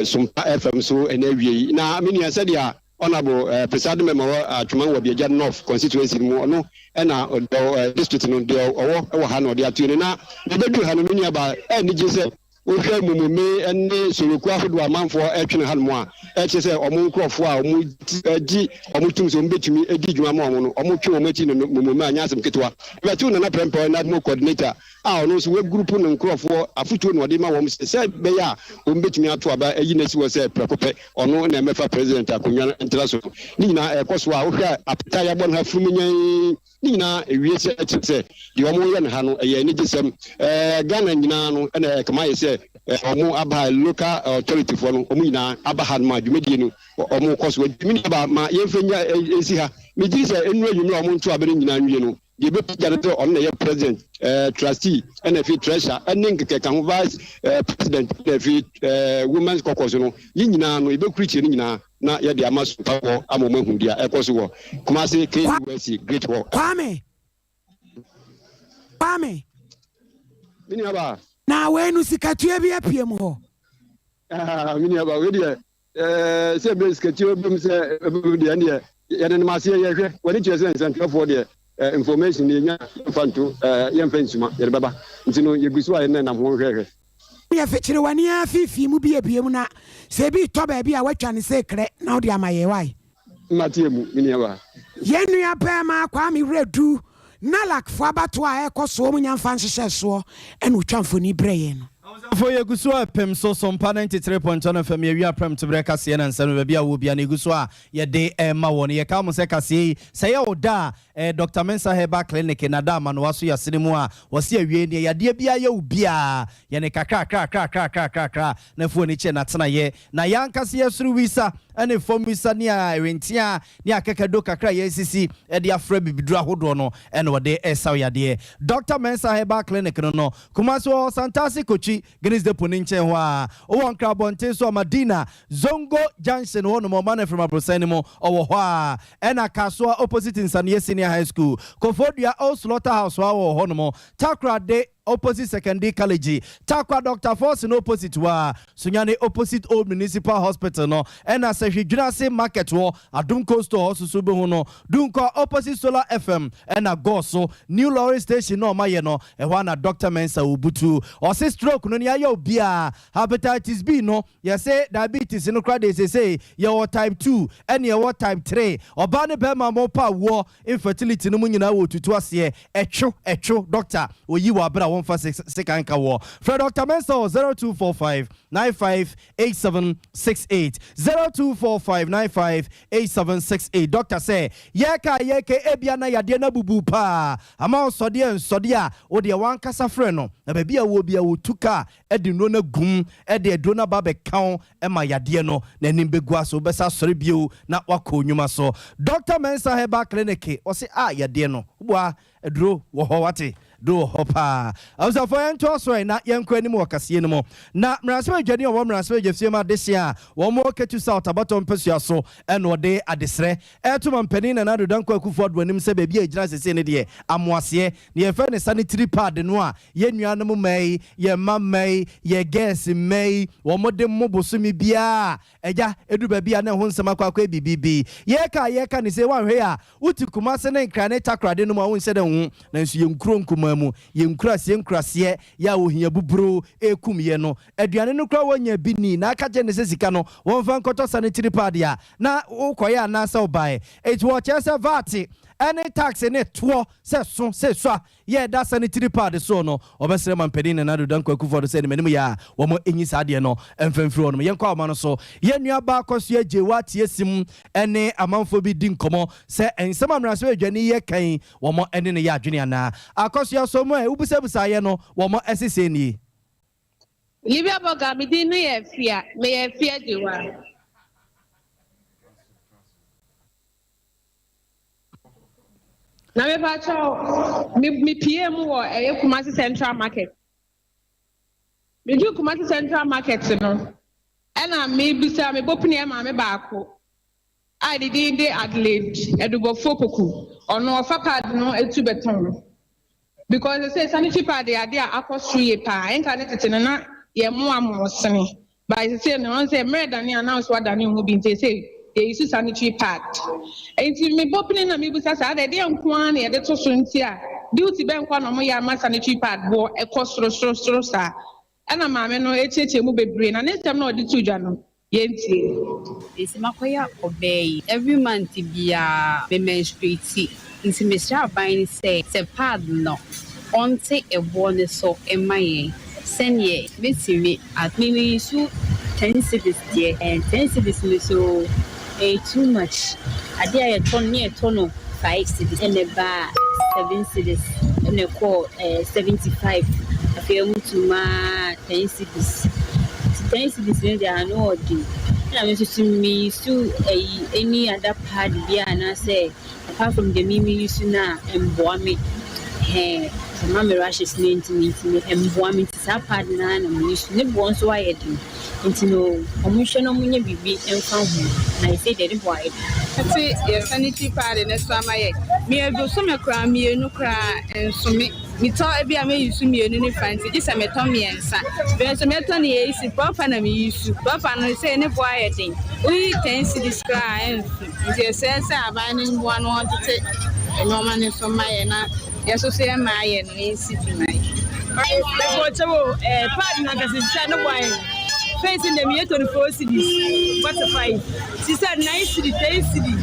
Sompa FM so ɛnɛ awie yi. Na me nua sɛdeɛ Honourable Presiding Member wɔ Atwoma Nwabiagya North constituency no mu ɔno ɛna deɛ district no deɛ ɔwɔ wɔ ha na ɔde ato no. Na mebɛduru ha no me nua ba anigye sɛ wohwɛ mumome ne soroku ahodoɔ amanfoɔ ɛtwene ha nom a ɛkyerɛ sɛ wɔn nkurɔfoɔ a wɔn gye wɔn tum sɛ wɔn bɛtumi adi dwuma ma wɔn no wɔn twe wɔn akyi no mumome a nyɛ asɛm ketewa. Bɛto Nana Prɛmpɛ NADMO coordinator a ɔno nso wagurupu ne nkurɔfoɔ afotuo na ɔde ma wɔn sɛ sɛ ɛbɛyɛ a wɔbɛtumi ato aba ayi no asi hɔ sɛ prɛko pɛ ɔno na ɛmmɛfa president akonnwa no ntra so no. Ne nyinaa ɛrekɔ so a wohwɛ a apata a yɛabɔ no ha funumu nyann ne nyinaa ɛwie sɛ ɛkyerɛ sɛ deɛ wɔreyɛ no ha no ɛyɛ anigyesɛm. Ɛɛ Ghana nyinaa no ɛna ɛkama ayɛ sɛ wɔn aba ha local authority foɔ no wɔn nyinaa aba ha no ma dwumadie no wɔn kɔ so. Nti me nuaba ma yɛmfa nya nsi ha. Megye di sɛ nnuru anwummerɛ a wɔn nto aba no nyinaa nwie no Deɛ ɛbɛpagya no sɛ ɔno na ɛyɛ president, eh, trustee, ɛna afei treasurer, ɛne nkekɛka ho vice eh, president, ɛna afei eh, women's caucus no, ne nyinaa no yɛbɛkurikyire no nyinaa na yɛde ama supafoɔ ama wɔn ahu deɛ ɛkɔ so wɔ Kumasi KUSC Great Hall. Kwame. Kwame. Me nua baa. Na wei no sikatua bi apue mu hɔ. Ah, me nua baa, wei deɛ Ɛɛ, sɛ bɛ sikatua bɛm sɛ ɛbɛm deɛ ɛndeɛ yɛnenam aseɛ yɛhwɛ w'ani kyerɛ sɛ nsɛntwerɛfoɔ deɛ eh, information yɛnya yɛmfa nto eh, yɛmfa nsuma yɛde bɛba nti no yɛgu so a yɛnenam ho hwɛhwɛ. Yɛ fikyere w'ani ara fiifii mu biebie mu na sɛ ebi retɔ baabi a woatwa no sɛ krɛ na wode ama yɛn wai. Mate mu, me nuabaa. Yɛn nua barima Kwame Wiredu Nalak foɔ abatoɔ a ɛrekɔ soɔ mu nya mfa nhyehyɛ soɔ ɛna ɔtwa mfoni brɛ yɛn no. Abusuafoɔ yɛgu so a pem so Sompa 93.1 FM yɛwia prɛm toberɛ kaseɛ na nsɛm no baabi a wɔ bia no yɛgu so a yɛde rema wɔ no yɛka mo sɛ kaseɛ yi sɛ ɛyɛ wo da a ɛyɛ Doctor Mensah Herbal Clinic na da amanoa so yɛasene mu a wɔse awiei neɛ yadeɛ biara yɛ wo biara yɛne kakrakrakrakrakrakra na fa w'ani kyerɛ n'atenaeɛ Na yɛn ankasa yɛn soro wisa ne fam wisa ne awenteaa ne akakaduro kakra a yɛasisi de afra bibiduro ahodoɔ no na wɔde resaw yadeɛ. Dɔkta Mensah Herbal Clinic no no, Kumasi wɔ Santase Kotwi, Guinness Depot no nkyɛn hɔ ara. Wowɔ Nkran abɔnten so a, Madina, Zongo Junction hɔ nom, Ɔman Afrim Aborosan no mu, ɔwɔ hɔ ara. Ɛna Kasoa opposite Nsaneɛ Senior High School, Koforidua Old Slaughter House hɔ ara wɔ hɔ nom. Takoradi. opposite Sekondi College, Tarkwa Doctor Force no opposite hɔ ara, Sunyani opposite Old Municipal Hospital no, ɛna Sahwi Dwenase Market hɔ, Adom Cold Store hɔ soso wobɛhu no, Dunkwa opposite Solar FM, ɛna Goso New Lorry Station no a wɔayɛ no, ɛhɔ ara na Doctor Mensah wobutu. Ɔse stroke no nea ayɛ obiara, Hepatitis B no, yɛse diabetes no koraa deɛ seesei yɛwɔ type 2 ɛne yɛwɔ type 3, ɔbaa ne bɛɛma mopa awoɔ, Infertility no mu nyinaa wɔ tutu aseɛ ɛtwo ɛtwo doctor oyi wɔ abere a wɔnfa sekan nka woɔ. Frɛ Doctor Mensah wɔ 0245 95 8768 0245 95 8768 Doctor sɛ yɛɛka a yɛɛka ebia na yadeɛ no abubu paa ama wo sɔdeɛ nsɔdeɛ a wodeɛ wankasa frɛ no na baabi a wowɔ biara wɔtu kaa de nnuro no agum de aduro no aba abɛka wo ma yadeɛ no n'anim bɛgu ase wobɛsa asɔre bio na wakɔ wo nnwuma so. Doctor Mensah Herbal Clinic ɔse ah yadeɛ no woboa aduro wɔ hɔ wate aduro wɔ hɔ paa. Abusuafoɔ yɛntoa so ɛ na yɛnkɔ anim wɔ kaseɛ no mu. Na mmarahyɛbadwani a ɔwɔ mmarahyɛbadwafie mu adehyeɛ a wɔn wɔ Ketu South abatoɔ mpasua so na ɔde adesrɛ ɛreto Mampanin Nana Addo Dankwa Akufo Addo anim sɛ baabi a ɛgyina sesei no deɛ amoaseɛ na yɛfrɛ no sanitary pad no a Yɛn nuanom mmaa yi, yɛn mma mmaa yi, yɛn girls mmaa yi, wɔde mo bosome biara a, agya, ɛduru baabi a na ɛho nsɛm akɔ akɔyɛ biribi. Yɛreka a yɛreka no sei, woanhwɛ yie a, wote Kumase ne Nkran ne Takoradi no mu a wonhyɛ da nhu. Nanso yɛn nkuro nkumaa mu, yɛn nkuraseɛ nkuraseɛ, yɛ a ohia buburoo rekum yɛn no, aduane no koraa wɔnnya bi nni. Na aka kyerɛ no sɛ sika no, wɔmfa nkɔtɔ sanitary pad a, na wokɔeɛ anaasɛ wobaeɛ. Enti wɔkyerɛ sɛ VAT ne tax ne toɔ sɛ so, sɛ sua, Yɛ da sanitary pad soɔ no, wɔbɛsrɛ Mampanin Nana Addo Dankwa Akufo-Addo sɛ animanim yɛ a wɔn nyi saa adeɛ no mfa mfiri hɔ nom. Yɛnkɔ ahoma no so. Yɛn nua baa Kwasua Gyewaa Teasim ne amanfoɔ bi di nkɔmmɔ sɛ nsɛm a mmarahyɛbadwani yi reka yi wɔn ne no yɛ adwene anaa. Akosua so mu a wobisabisaeɛ no wɔn se sɛn nie? Libya Burger, me din no yɛ Afia, meyɛ Afia Gyewaa. Na mepa kyɛw, me me pie mu wɔ ɛyɛ Kumasi Central Market. Meduru Kumasi Central Market no, ɛna mebisa mebɔ pini maame baako a ne din de Adelaide Adubɔfoɔ Poku. Ɔno ɔfa pad no etu bɛtɔn. Because sɛ sanitary pad yɛ ade a akɔ soro yie paa. Ɛnka ne tete no na yɛ mmoa mo sene. But sesei no ɔn sɛ mmerɛ dane a na wo nso wadane wo ho bi nti sesei yɛ use sanitary pad. Nti me bɔ pini na me bisa sɛ adɛn ɛdeɛn nko ara na yɛde to so nti a duty bɛn nko ara na ɔmo yɛ ama sanitary pad boɔ ɛkɔ soro soro soro saa. Ɛna maame no ɛkyerɛkyerɛ mu bebree na ne nsɛm no a ɔde too dwa no Yɛntie. Nti makɔyɛ ɔbaa yi every month biaa me menstruate nti mesrɛ aban no sɛ sɛ pad no ɔnte ɛboɔ no so mma yɛn sɛneɛ mɛtumi a. Me me use ten cedis deɛ and ten cedis no so ɛyɛ too much adeɛ a yɛtɔ no ne yɛtɔ no five cedis ɛna ɛbaa seven cedis ɛna ɛkɔɔ ɛɛ 75 afei ɔmo tu maa ten cedis nti ten cedis no deɛ ano ɔden ɛna me nso so me use ɛyi any other pad bi a anaasɛ apart from deɛ me me use no a ɛmboa me ɛhɛn ɛma me rashes no ntumi ntumi ɛmboa me nti saa pad no ara na me use ne boɔ nso ayɛ den. Nti no ɔmo nhwɛ na ɔmo nyɛ biribi mfa ho na ɛsei deɛ ne bo ayɛ den. Ɛte yɛ sanitary pad no so ama yɛ. Me bosome koraa mienu koraa ɛnso me. Me tɔ ebi a me use mienu ne fa nti gye sɛ me tɔ miɛnsa. Bɛ nso me tɔ no yɛ isi prɔfa na me use. Prɔfa no sei ne bo ayɛ den. Wo yi ten cedis koraa a ɛnso. Nti yɛsrɛ sɛ aban no mmoa na wɔntete nnoɔma no so mma yɛ na yɛ nso so yɛ mmaa yɛ no. Mensi fi man. Mepɔkyɛw o, eh, pad na nkasa sisa no bɔ ayɛ. Face ndɛ meyɛ 24 cedis, 45. Sisa 9 cedi, 10 cedi.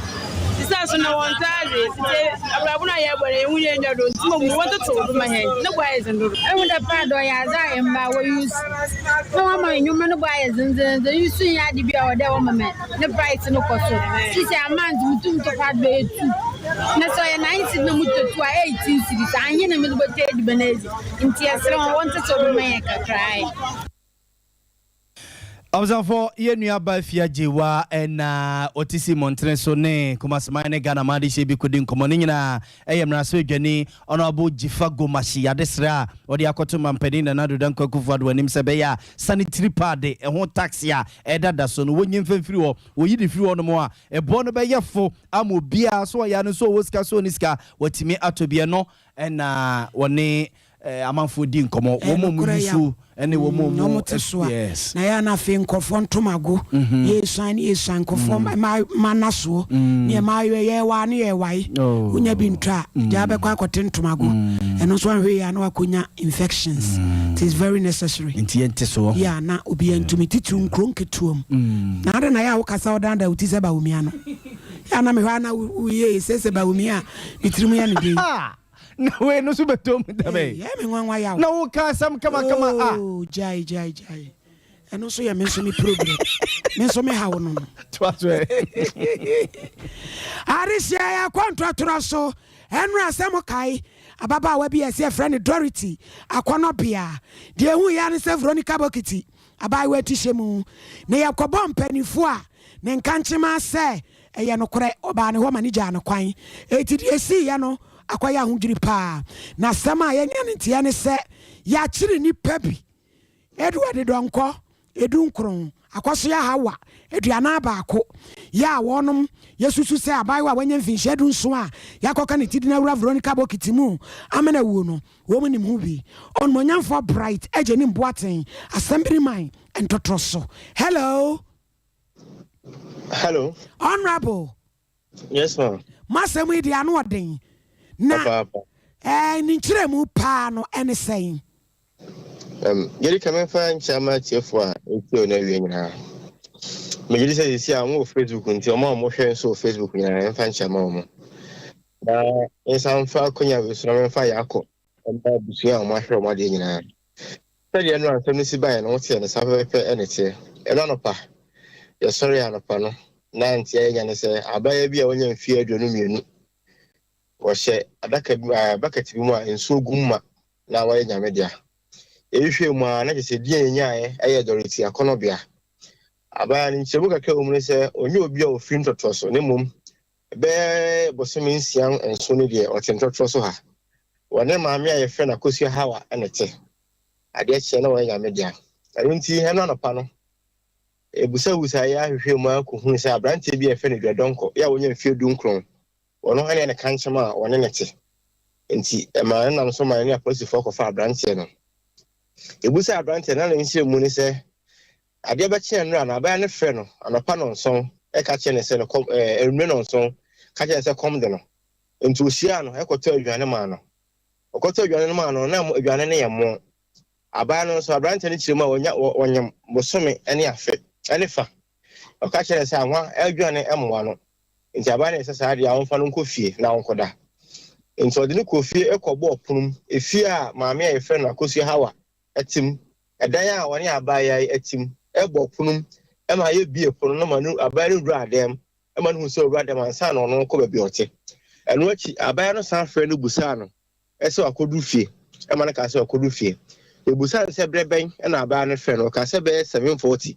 Sisa so na wɔn taadze. Sisi abrabɔ na yɛbɔ na ehu yɛn nyɛ do. Nti mo wɔn toto do ma hɛn. Ne bɔ ayɛ dzen dodo. Ehu dɛ pad ɔyɛ adze a mbaa wɔ use na wɔama ndwuma no bɔ ayɛ dzendzenndzen. Iyi so nnyɛ ade bi a ɔwɔ dɛ wɔma me ne price no kɔ sor. Sisi a month mutum tɔ pad bɛyɛ two. Na sɛ ɔyɛ nine cedis na motɔ two a, 18 cedis. Anhe na medze bɔtɔ edziban edzi? Ntsi yɛserɛ hɔn wɔntsetsew do ma hɛn kakra ae. Abusuafo, yɛn nua baa Afia Gyewa na ɔte si mmɔntene so ne Kumasiman ne Ghana man adehyeɛ bi kɔdi nkɔmmɔ. Ne nyinaa yɛ mmarahyɛbadwani Honourable Dzifa Gomashie adesrɛ a ɔde akɔto Mampanin Nana Addo Dankwa Akufo-Addo anim sɛ ɛbɛyɛ a sanitary pad ho tax a ɛdada so no wɔnyi mfa mfiri hɔ. Wɔyi de firi hɔnom a, ɛboɔ no bɛyɛ fo ama obiara, sɛ ɔyɛ ano, sɛ ɔwɔ sika, sɛ ɔnni sika, watumi atɔ bi. Ɛno na wɔne. amanfoɔ di nkɔmmɔ, wɔn a wɔyi so ne wɔn a mm, wɔn te so a. Yes. Na yɛ na afei nkurɔfoɔ ntomago mhm. yɛsuan ne yɛsuan nkurɔfoɔ mm. ma ma na soɔ mm. ne ɛma yɛ yɛwa ne yɛwae oh. wonya bi ntɔ a gyaa bɛkɔ akɔte ntomago, ɛno nso anhwɛ yie a na wakɔnya infections. It is very necessary. Nti yɛnte soɔ. Yɛ na obi ntumi titiriw nkuro nketewa mu. Na ade na yɛ a wokasa wodandan wo ti sɛ Bawumia no. Yɛ a na mehwɛ a na woyɛ sɛ sɛ Bawumia a ne tirim yɛ no den. Na wei no nso bɛtɔ mu da bɛn? Yɛ me nwanwa yaw. Na woka asɛm kamakama a. Oh, gyae gyae gyae. Ɛno nso yɛ me nso me problem. Me nso me haw no no. Toa so ɛ. Adehyɛ yɛ akɔ ntɔtorɔ so. Ɛnora sɛ mo kae ababaawa bi a ɛsɛ yɛfrɛ no Dorothy Akɔnɔbea. Deɛ ehu yɛ ne sɛ Veronica Bokiti abaayewa ti hyɛ mu. Na yɛkɔbɔ mpanimfoɔ a ne nkankyema sɛ ɛyɛ nokorɛ ɔbaa ne hɔ ma ne gyaa no kwan. Enti deɛ esiiɛ no akɔyɛ ahodwiri paa. Na asɛm a yɛanya ne nteɛ ne sɛ yɛakyere nnipa bi. Edward Donkor, 19, Akɔsoa Hawa, 41, yɛ a wɔnom yɛsusu sɛ abaayewa a wanya mfinhyia 17 a yɛakɔka ne ti de no awura Veronica bokiti mu amena awuo no, wɔn nim ho bi. Onimuonyamfoɔ Bright Agyenim Boateng, Asɛmbiriman ntotorɔ so. Hello. Hello. Honourable. Yes ma'am. M'asɛm yi deɛ ano ɔden. Na ɛɛ ne nkyerɛmu paa no ɛne sɛn? Um, yɛde ka mɛmfa nkyɛ ama atiefo a ɛtie o no awie nyinaa. Megye di sɛ sisi a wɔwɔ Facebook nti wɔn a wɔhwɛ nso wɔ Facebook nyinaa mfa nkyɛ ama wɔn. Na nsa mfa akonya wei so na mɛmfa yɛ akɔ mma abusua a wɔahwɛ wɔn adeɛ nyinaa. Sɛdeɛ ɛno asɛm no si baeɛ no woteɛ no saa pɛpɛpɛ ɛna ɛteɛ. Ɛno anɔpa yɛsɔre anɔpa no na nteɛ yɛnya ne sɛ abaayewa bi a wanya mfeɛ 22 wɔhyɛ adaka bi bucket bi mu a nsuo gu mu ma na wɔyɛ Nyame dea. Yɛhwehwɛɛ mu ara na kyerɛ sɛ din a yɛnyaeɛ yɛ Dorothy Akɔnɔbea. Abaayewa no nkyerɛmu kakra a ɛwɔ mu ne sɛ ɔnyɛ obi a ɔfiri ntɔtorɔ so na mmom bɛyɛ bosome nsia nson ni deɛ ɔte ntɔtorɔ so ha. Wɔne maame a yɛfrɛ no Akosua Hawa na ɛte. Adeɛ kyeɛ na wɔyɛ Nyame dea. Ɛno nti ɛno anɔpa no, yɛbusabusaeɛ ahwehwɛɛ mu ara kɔhunu sɛ aberanteɛ bi a yɛfrɛ no Dua Dɔnkɔ yɛ a wanya mfeɛ 19 Ɔno ne ne kankyem a ɔne no te. Enti ɛmaa no nam so ma ne apolisifoɔ kɔfaa aberanteɛ no. Yɛbisaa aberanteɛ no na ne nkyerɛmu ne sɛ, adeɛ bɛkye nnora no, abaayewa no frɛ no anɔpa nnɔnson ka kyerɛ no sɛ no kɔm ɛɛ anwummerɛ nnɔnson ka kyerɛ no sɛ kɔm de no. Enti ɔhyiaa no kɔtɔɔ aduane maa no. Ɔkɔtɔɔ aduane no maa no na aduane no yɛ mo. Abaayewa no nso, aberanteɛ no kyerɛ mu a wɔnya wɔnyem bosome ne afe ne fa. Ɔka kyerɛɛ no sɛ anwa aduane mmoa no. Enti aban no yɛ sɛ saa deɛ a ɔmfa no nkɔ fie na ɔnkɔda. Enti ɔde no kɔɔ fie kɔbɔɔ pono mu, efie a maame a yɛfrɛ no Akosua Hawa te mu, ɛdan a ɔne abaayewa yi te mu, bɔɔ pono mu ma yɛbuee pono no ma no abaayewa no wuraa dan mu ma no huu sɛ ɔwura dan mu ansa na ɔno rekɔ baabi a ɔte. Ɛno akyi, abaayewa no san frɛɛ no busaa no sɛ wakodu fie ma no kaa sɛ wakodu fie. Yɛbisaa no sɛ berɛ bɛn na abaayewa no frɛɛ no, ɔkaa sɛ bɛyɛ 7:40.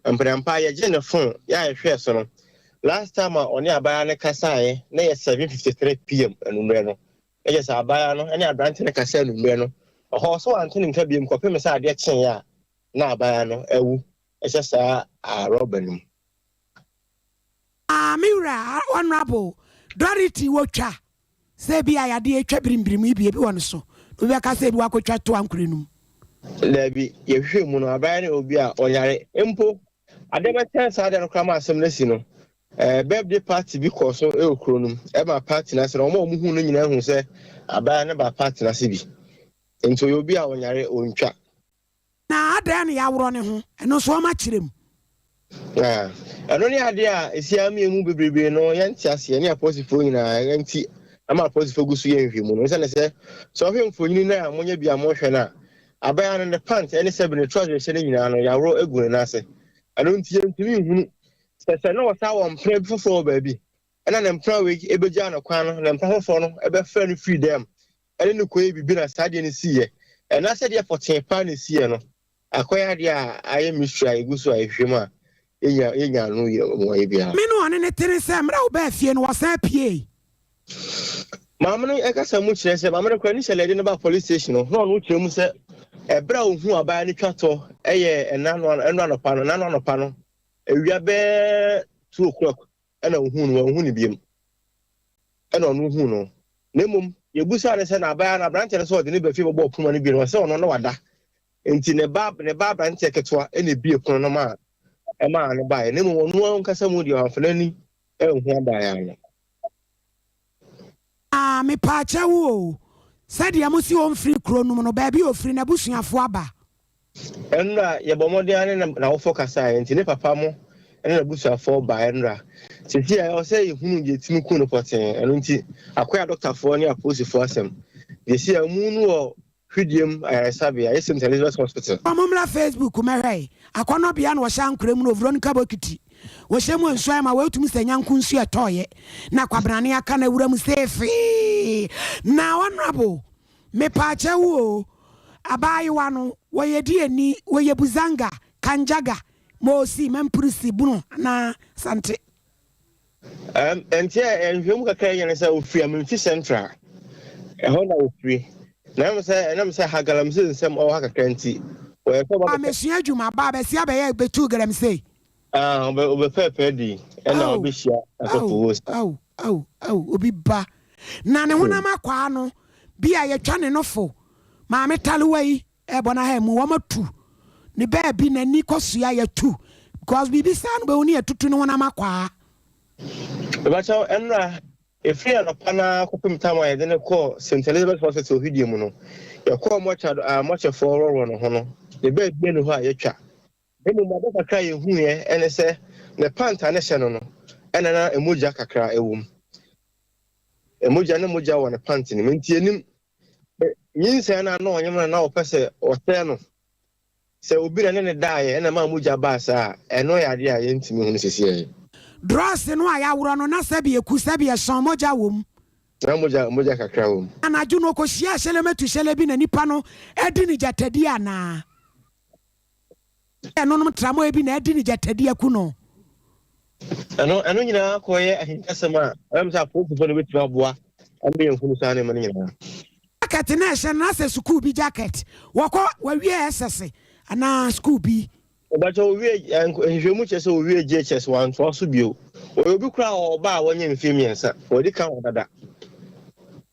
Mprɛmpa yɛgyee ne fon yɛ a yɛhwɛɛ so no, last time a ɔne abaayewa no kasaeɛ na yɛ 7:53 pm anwummerɛ no. Na kyerɛ sɛ abaayewa no ne aberanteɛ no kasa anwummerɛ no, ɔhɔ sɛ wante ne nka biom kɔpem sɛ adeɛ kyeeɛ a na abaayewa no awu hyɛ saa rɔba no mu. Ah me wura Honourable Dorothy wotwa Sɛ ebia yadeɛ atwa birimbirim yi bi, ebi wɔ ne so, na obi bɛka sɛ ebi wakɔtwa to ankorɛ no mu. Dabi, yɛhwehwɛ mu no, abaayewa no yɛ obi a ɔnyare. Mpo, adeɛ bɛkyɛn saa da no koraa ma asɛm no asi no, eh, birthday party bi kɔɔ so wɔ kuro no mu. Ɛma party no ase no, wɔn a wɔhuu no nyinaa hu sɛ abaayewa no baa party no ase bi. Nti ɔyɛ obi a ɔnyare, ɔntwa. Na adɛn na yɛaworɔ ne ho? Ɛno nso wɔakyerɛ mu. Na ɛno ne adeɛ a ɛsi ara mmienu bebrebe no yɛnte aseɛ ne apolisifoɔ nyinaa nti ama apolisifoɔ gu so yɛ nhwɛmu no. Ɛsiane sɛ sɛ ɔhwɛ mfonini no a monyɛ bi a mohwɛ no a, abaayewa no ne pant ne sɛbi ne trouser hyɛ no nyinaa no yɛaworɔ agu ne nan ase. Ɛno nti yɛntumi nhunu sɛ sɛ na ɔsan wɔ mpena bi foforɔ wɔ baabi ɛna ne mpena wei ɛbɛgyaa no kwan no, ne mpena foforɔ no ɛbɛfrɛ no firi dɛm ɛne no kɔyɛ biribi na saa adeɛ no siiɛ. Ɛna sɛdeɛ pɔtee paa na ɛsiiɛ no, akɔyɛ adeɛ a ayɛ mystery a yɛgu so a yɛhwehwɛ mu a yɛnya yɛnya ano yɛ mmuaeɛ biara. Me ne ɔne no tene sɛ mmerɛ a ɔbaa fie no ɔsan puee. Maame no kasa mu kyerɛ sɛ maame no koraa initially yɛde no baa police station no na ɔno kyerɛ mu sɛ ɛberɛ a ɔhuu abaayewa no twa tɔ ɛyɛ ɛna no ɛno anɔpa no ɛna no anɔpa no awia bɛɛ 2 o'clock ɛna ɔhuu no wanhu no biom ɛna ɔno huu no. Na mmom, yɛbisaa no sɛ n'abaayewa no, aberanteɛ no sɛ ɔde no ba fie bɛbɔɔ poma no bi no, ɔsɛ ɔno na wada. Nti ne ba ne ba aberanteɛ ketewa na ebie pono no maa ɛmaa no baeɛ. Na mmom ɔno ankasa mu deɛ wamfa n'ani anhu abaayewa no. Ah mepaakyɛw o, sɛdeɛ mo se ɔmfiri kuro no mu no, baabi a ɔfiri n'abusuafoɔ aba? Ɛnora, yɛbɔɔ mmɔden ara ne n'awofoɔ kasaeɛ, nti ne papa mo ne n'abusuafoɔ baa ɛnora. Seesei a ɛwɔ sɛ yɛhunu deɛ ɛtumi ku no pɔtee, ɛno nti akɔyɛ adɔktafoɔ ne apolisifoɔ asɛm. Seesei a ɔmu no wɔ Hwidiem Ayaresabea, ɛyɛ St. Elizabeth Hospital. Mommra Facebook mmɛhwɛ Akɔnnɔbea na wɔhyɛ ankorɛ mu no Veronica bokiti wɔhyɛ mu nsuo ayɛ ma wɔatumi sɛ nyanko nsuo ɛtɔɔyɛ na kwabrane aka na wura mu seefee na honorable mepaakyɛ wo o abaayewa no wɔyɛ diani wɔyɛ buzanga kanjaga moosi mampurisi bunu anaa sante. Um, nti a nhwɛmu kakra yɛ ne sɛ ofiri Amenfi Central, ɛhɔ na ofiri. Na ɛm sɛ ɛnam sɛ ha galamsey nsɛm ɔwɔ ha kakra nti, wɔyɛ sɛ ɔba bɛpɛ. Mesua adwuma ba abɛsi abɛyɛ bɛtu galamsey. Ah, ɔbɛ ɔbɛpɛɛpɛɛ di ɛna ɔbɛhyia asɔfo wɔ si. Aw, aw, aw, obi ba. Na ne honam akwaa no, bi a yɛtwa ne nofo, maame talewa yi, Ɛbɔ na ha mu wɔn atu ne baabi n'ani kɔ sua yɛtu because biribi saa no bɛhu ne yɛtutu ne honam akwaa. Mebakyɛw, ɛnora, ɛfiri anɔpa no ara kɔpem tam a yɛde no kɔɔ St. Elizabeth Hospital hwidie mu no, yɛkɔɔ mɔkya a mɔkyɛfoɔ rɔrɔ ne ho no, ne baabi nni hɔ a yɛtwa. Na mmom ade kakra a yɛhuiɛ ne sɛ ne pant a ne hyɛ no no, ɛna na mogya kakra wɔ mu. Mogya ne mogya wɔ ne pant no mu, nti yɛnim Nyinsɛn no a na ɔnyem no na ɔpɛ sɛ ɔsɛe no. Sɛ obi na ne no daeɛ na ɛmaa mogya baa saa a, ɛno yɛ adeɛ a yɛntumi nhunu seesei. Drɔs no a yɛaworɔ no, na sɛbi eku, sɛbi ɛsɔn, mogya wɔ mu. Na mogya, mogya kakra wɔ mu. Anadwo no, ɔkɔhyiaa Hyɛlɛmatu Hyɛlɛ bi na nipa no adi no gyatadie anaa? Ɛnonom tramɔɛ bi na adi ne gyatadi aku no. Ɛno, ɛno nyinaa kɔyɛ ahintasɛm a ɛbɛm sɛ apolisifoɔ no bɛtumi aboa ama yɛahunu saa nneɛma no nyinaa. Jacket na ɛhyɛ no, na sɛ sukuu bi jacket. Wɔkɔ, wɔawie SS anaa sukuu bi. Ɔbɛkyɛ owie, nhwehwɛmu kyerɛ sɛ owie JHS, wantoa so bio. Ɔyɛ obi koraa a ɔba a wanya mfeɛ mmiɛnsa, wadi kan wɔ dada.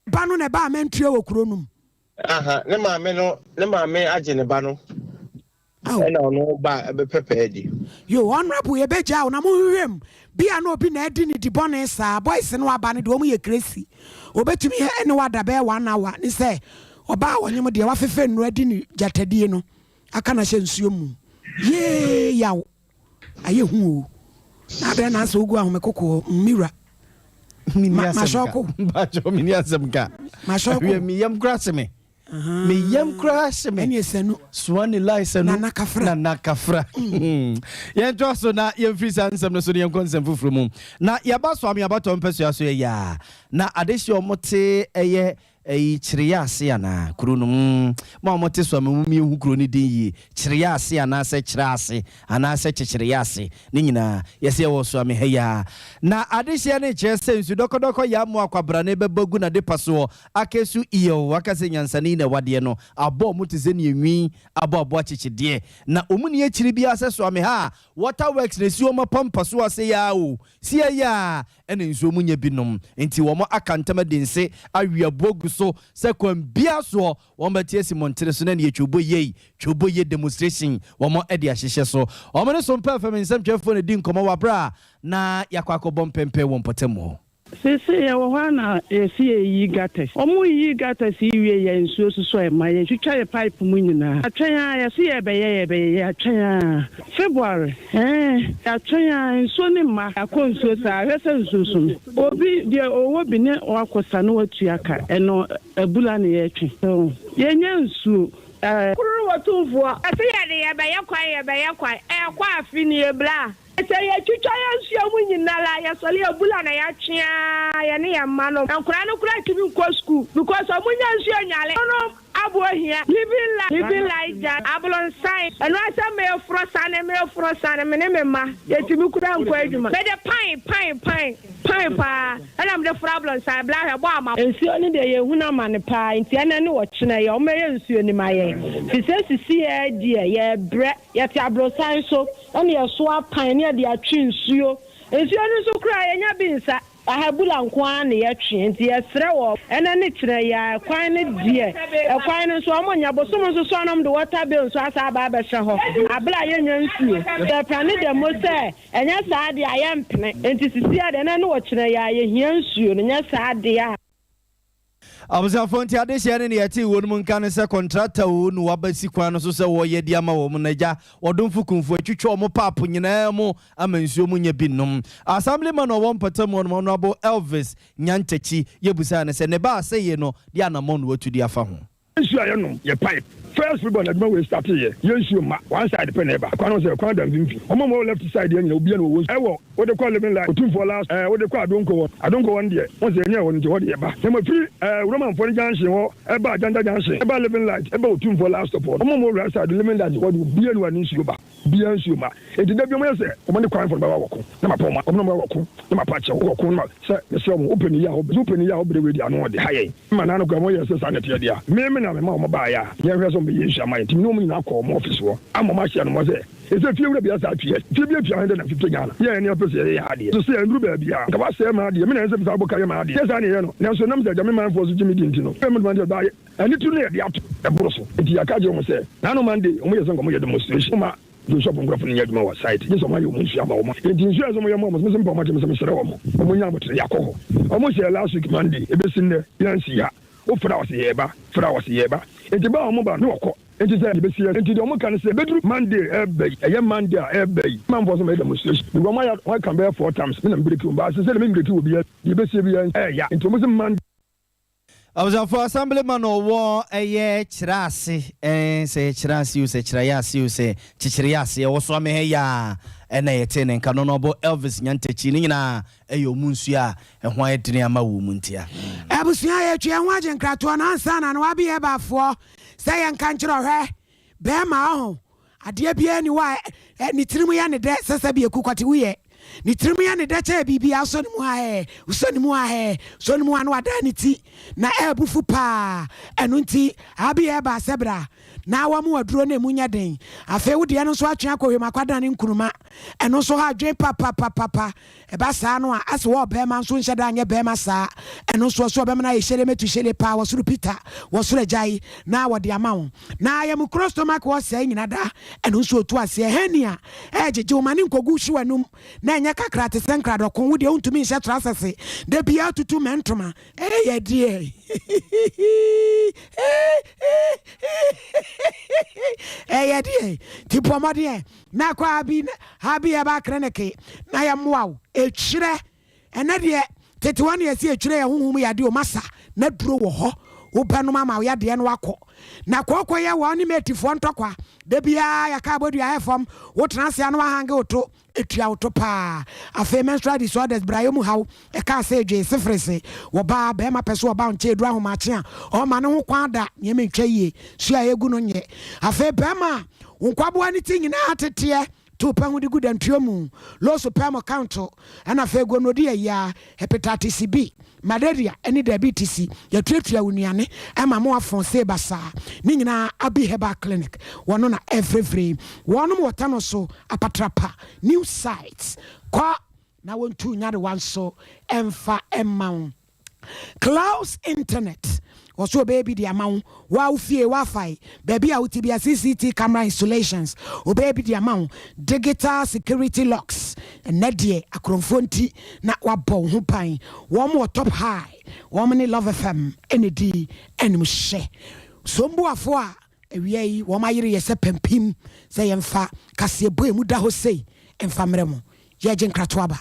Ba no na ɛbaa mɛntua wɔ kuro no mu. Aha, ne maame no, ne maame agye ne ba no. Ɛna ɔno ba ɛbɛpɛ pɛɛ di. Yo, honorable yɛbɛgyaa wo na monhwehwɛ mu. Bia na obi na adi ne di bɔne saa. Boys no aba no deɛ wɔn yɛ crazy. Obetumi ɛne wo ada bɛyɛ one hour ne sɛ ɔbaa a ɔnyem deɛ wafefɛ nnuro adi ne gyatadie no aka no ahyɛ nsuo mu. Yee yaw. Ayɛ hu o. Na adɛn na asɛ wogu ahome koko hɔ me wura. Ma masɔko. Mpacho mini asɛm ka. Masɔko. Hwɛ me yam kura se me. Me yam kura se me. Ɛne sanu. Suani lai sanu. Nana kafra. Nana kafra. Yɛn to so na yɛn firi saa nsɛm no so na yɛn kɔ nsɛm foforɔ mu. Na yɛba so ame abatɔ mpɛsua so yɛ yaa. Na adehyeɛ ɔmo te ɛyɛ Ɛyi Kyereya ase anaa? Kuro no mm mo a mote so a mo mom yɛnhu kuro no din yie. Kyereya ase anaasɛ Kyerɛ ase anaasɛ Kyekyereya ase ne nyinaa yɛse yɛwɔ Soame ha yi ara. Na adehyeɛ no rekyerɛ sɛ nsu dɔkɔdɔkɔ yaa mmoa akwabrane bɛbɔ agu n'adepa soɔ aka su iyoo aka sɛ nyansani na ɛwadeɛ no abɔ ɔmo te sɛ nea nwi abɔ aboa kyekyedeɛ na ɔmo nni akyiri biara sɛ Soame ha a water works na ɛsi ɔmo apampa so ase yi ara o sie yi ara ɛna nsuo mu nyɛ bi nom nti wɔn aka ntam adi nse awe aboɔ agu so sɛ kwan biara soɔ wɔn bɛte asi mmɔntene so na neɛ twoobo yei twoobo ye demonstration wɔn de ahyehyɛ so. Wɔn ne Sompa FM nsɛmtwerɛfoɔ na ɛdi nkɔmmɔ wɔ aberɛ a na yɛakɔ akɔbɔ mpɛmpɛn wɔ mpɔtam hɔ. Seesei yɛwɔ hɔ a na yɛse yɛreyi gutters. Wɔyii gutters yi wie yɛn nsuo sosɔ ɛma yɛtwitwa yɛ pipe mu nyinaa. Yɛatwɛn ara yɛse yɛrebɛyɛ yɛrebɛyɛ yɛatwɛn ara. February ɛɛ yɛatwɛn ara nsuo no mma. Yɛakɔ nsuo saa hwɛ sɛ nsuo so no obi deɛ ɔwɔ bi ne wakɔ sa na watua ka ɛno abula na yɛretwe. So yɛnnya nsuo ɛɛ. Koro wɔ tumfoɔ. Ɛse yɛde yɛbɛyɛ kwan yɛbɛyɛ kwan ɛɛkɔ afe nie bra. Sɛ yɛtwitwa yɛn nsuo mu nyinara a, yɛsɔre a bula na yɛatwe aa yɛne yɛn mma nom. Nkwadaa no koraa ntumi nkɔ sukuu because ɔmo nnya nsuo nnware. Nom aboɔ hia. Living life, living life gya, abolonsan. Ɛno ara sɛ meforo sane, meforo sane, me ne me mma yɛtumi koraa nkɔ adwuma. Mede pan, pan, pan, pan paa ɛna mede foro abolonsan. Bla hwɛ, bɔ ama. Nsuo no deɛ yɛhunu amane paa nti ɛnɛ ne ɔkyena yi ɔmo bɛyɛ nsuo no ma yɛn fisɛ sisiaa deɛ yɛbrɛ yɛte aborosan so. Ɛna yɛsoa pan ne yɛde atwe nsuo. Nsuo no nso koraa yɛnya bi nsa. Aha bula nko ara na yɛtwe nti yɛsrɛ wɔ ɛnɛ ne kyerɛ yi ara ɛkwan no deɛ ɛkwan no nso ɔmo nyɛ bosom nso so a na ɔmo de water bill nso asan aba abɛhyɛ hɔ abere a yɛnnya nsuo yɛpɛ ne dɛ mo sɛ ɛnyɛ saa deɛ a yɛmpene nti sisi a deɛ ɛnɛ ne ɔkyerɛ yi ara yɛhia nsuo no nyɛ saa deɛ a. Abusuafoɔ nti adehyeɛ ne nea ɛtee wɔn mu nka ne sɛ kɔntrata oo na waba si kwan no so sɛ wɔreyɛ de ama wɔn na agya wɔdomfo kumfo atwitwa wɔn paapo nyinaa mu ama nsuo mu nyɛ bi nnom. Assemblyman a ɔwɔ mpɔtam hɔ nom Honourable Elvis Nyantakyi yɛbusaa no sɛ ne ba asɛyie no deɛ anammɔn na watu de afa ho. Nsuo a yɛnom yɛ pipe. First football na adwuma wei startee yɛ, yɛ nsuo mma, one side pɛ na ɛba. Kwan no sɛ kwan da mfimfini. Wɔn a wɔwɔ left side yɛ nyina obiara na wɔwɔ nsuo. Ɛwɔ wode kɔ living life otumfoɔ last ɛɛ wode kɔ adonko hɔ. Adonko hɔ no deɛ wɔn sɛ yɛnyɛ ɛhɔ no nti hɔ deɛ ɛba. Na mmom ɛfiri ɛɛ Romanfoɔ no junction hɔ ɛba Ajanta junction ɛba living light ɛba otumfoɔ last stop hɔ no wɔn a wɔwɔ right side living light hɔ deɛ obiara na ne nsuo ba. Obiara nsuo mma. Enti da bi wɔyɛ sɛ wɔn ne kwanfo no bɛba wɔko na mapɔn ma wɔn na wɔbɛba wɔko na mapa akyɛw wɔko na ma sɛ mesrɛ wɔn wopɛ ne yie a wopɛ sɛ wopɛ ne yie a wobrɛ wei deɛ ano ɔde ha yɛn ma naa no koraa wɔyɛ sɛ saa na ɛteɛ deɛ a me me na mema wɔn baeɛ a yɛnhwɛ sɛ wɔbɛyɛ nsuo ama yɛn nti me ne wɔn nyinaa kɔɔ wɔn office hɔ ama wɔn ahyɛ no mɔ sɛ ɛsɛ fie wura bi asa atua fie bi atua 150 Ghana yɛn ne apɛ sɛ yɛyɛ yɛn adeɛ so sɛ yɛnduru baabi a nka wasɛe m'adeɛ me na ɛnsɛ sɛ saa boka yɛ m'adeɛ yɛ saa ne yɛyɛ no nanso nam sɛ agya me manfoɔ so gye me di nti no me de baeɛ Ɛno ti no yɛde ato ɛboro so. Nti yɛaka akyerɛ wɔn sɛ, Naano Monday, wɔyɛ sɛ nka wɔyɛ demonstration ma Joshua nkurɔfo no nyɛ adwuma wɔ site, gye sɛ wɔayɛ wɔn nsuo ama wɔn. Nti nsuo a ɛsɛ sɛ wɔyɛ ma wɔn, mese mpa wɔn akyɛ, mese mesrɛ wɔn, wɔn nya abotere, yɛakɔ hɔ. Wɔn hyɛɛ last week Monday, ɛbɛsi nnɛ, yɛansi ha. Wofrɛ a wɔse yɛreba, frɛ a wɔse yɛreba. Nti ba a wɔn ba no, ne wɔkɔ. Nti sɛ yɛbɛsi ha. Nti deɛ wɔn ka ne sɛ, ɛbɛduru Monday ɛreba yi, ɛyɛ Monday a ɛreba yi, manfoɔ sɛ wɔyɛ demonstration. Because wɔn ayɛ, wɔn aka bɛyɛ four times, me na me breki wɔn, but sesei deɛ me mbreki wɔ biara, deɛ ɛbɛsie biara ɛɛya. Nti wɔn se Monday. Abusuafo Assemblyman a ɔwɔ ɛyɛ kyerɛ ase ɛɛ sɛ yɛ kyerɛ ase o sɛ kyerɛ yɛ ase o sɛ kyekyere yɛ ase ɛwɔ so amehɛ yɛ a ɛna yɛtee ne nka no na ɔbɔ Elvis Nyantakyi ne nyinaa ɛyɛ ɔmo nsuo a ɛho ayɛ dene ama wɔ mu ntia. Abusua yɛtwe yɛn ho agye nkratoɔ no ansa na no abeyɛ bafoɔ sɛ yɛnka nkyerɛ ɔhwɛ bɛɛma ɔho Adeɛ biara nni hɔ a ne tirim yɛ ne dɛ sɛ sɛbi eku kwate wuyɛ. Ne tirim yɛ ne dɛ kyɛɛ biribiara. Wosɔ ne mu a ɛɛ, wosɔ ne mu a ɛɛ, wosɔ ne mu a na wadan ne ti na ɛrebu fu paa. Ɛno nti, Abi ɛreba sɛ bra na wɔn aduro no emu nyɛ den. Afei wo deɛ no nso atwe akɔ hwam akɔadane nkruma. Ɛno nso ha adwene papapapapa. Ɛba saa no a, ase wɔ ɔbarima nso nhyɛ da nyɛ barima saa. Ɛno nso ɔsɛ ɔbɛma no ayɛ hyele metu hyele paa wɔ soro Peter wɔ soro agyae na wɔde ama wo. Na ayamukuro stomach wɔ sɛe nyina da. Ɛno nso ɔtu aseɛ. Hernia ɛɛgyegye wo ma ne nkɔgu hye w'anum na ɛnyɛ kakra te sɛ nkradɔko wo deɛ wontumi nhyɛ trasɛse da biara tutu mɛntoma ɛyɛ deɛ ɛyɛ deɛ nti bɔ mmɔden Na kɔ Abi Abi Herbal Clinic na yɛmmoa wo. Etwerɛ, ɛnɛ deɛ tete hɔ na yɛse etwerɛ yɛ honhom yadeɛ o, masa na duro wɔ hɔ wobɛnom ama wo yadeɛ no akɔ. Na kooko yɛ wɔn ne matefoɔ ntɔkwa, da biara yɛka abɔdua hɛ fam, wotena ase a na wahange wo to, etua wo to paa. Afei menstrual disorders, brayɛ mu haw, Ɛkaa sɛ, Dwee sefrese, wɔbaa, barima pɛ sɛ ɔba wo nkyɛn ɛduru ahomakye a, ɔmma ne ho kwan da, nneɛma ntwa yie, su a ɛgu no nyɛ. Afei barima a wo nkwaboa ne ti nyinaa teteɛ, to pɛ ho de gu dantuo mu, low sperm count, ɛna afei gonorrhea yia, hepatitis B, malaria ne diabetes, yɛtuatua wo nnuane ma mo afɔn sei basaa, ne nyinaa Abi Herbal Clinic, wɔno na ɛfrefre wɔnom wɔ Tano so, Apatrapa, New Site, kɔ. Na wɔntu nyarewa nso mfa mma wo. Klaus Internet, wɔso ɔbɛyɛ bi de ama wo, wo a wo fie, Wi-Fi, baabi a wote bia, CCT camera installations, ɔbɛyɛ bi de ama wo, digital security locks, ɛnɛ deɛ akorɔmfoɔ nti na wabɔ wo ho ban, wɔn wɔ Top High, wɔn ne Love FM na ɛdi animhyɛ. Somboafoɔ a awia yi wɔn ayere yɛ sɛ pampim sɛ yɛmfa kaseɛbɔ a ɛmu da hɔ sei mfa mmerɛ mo. Yɛregye nkratoɔ aba.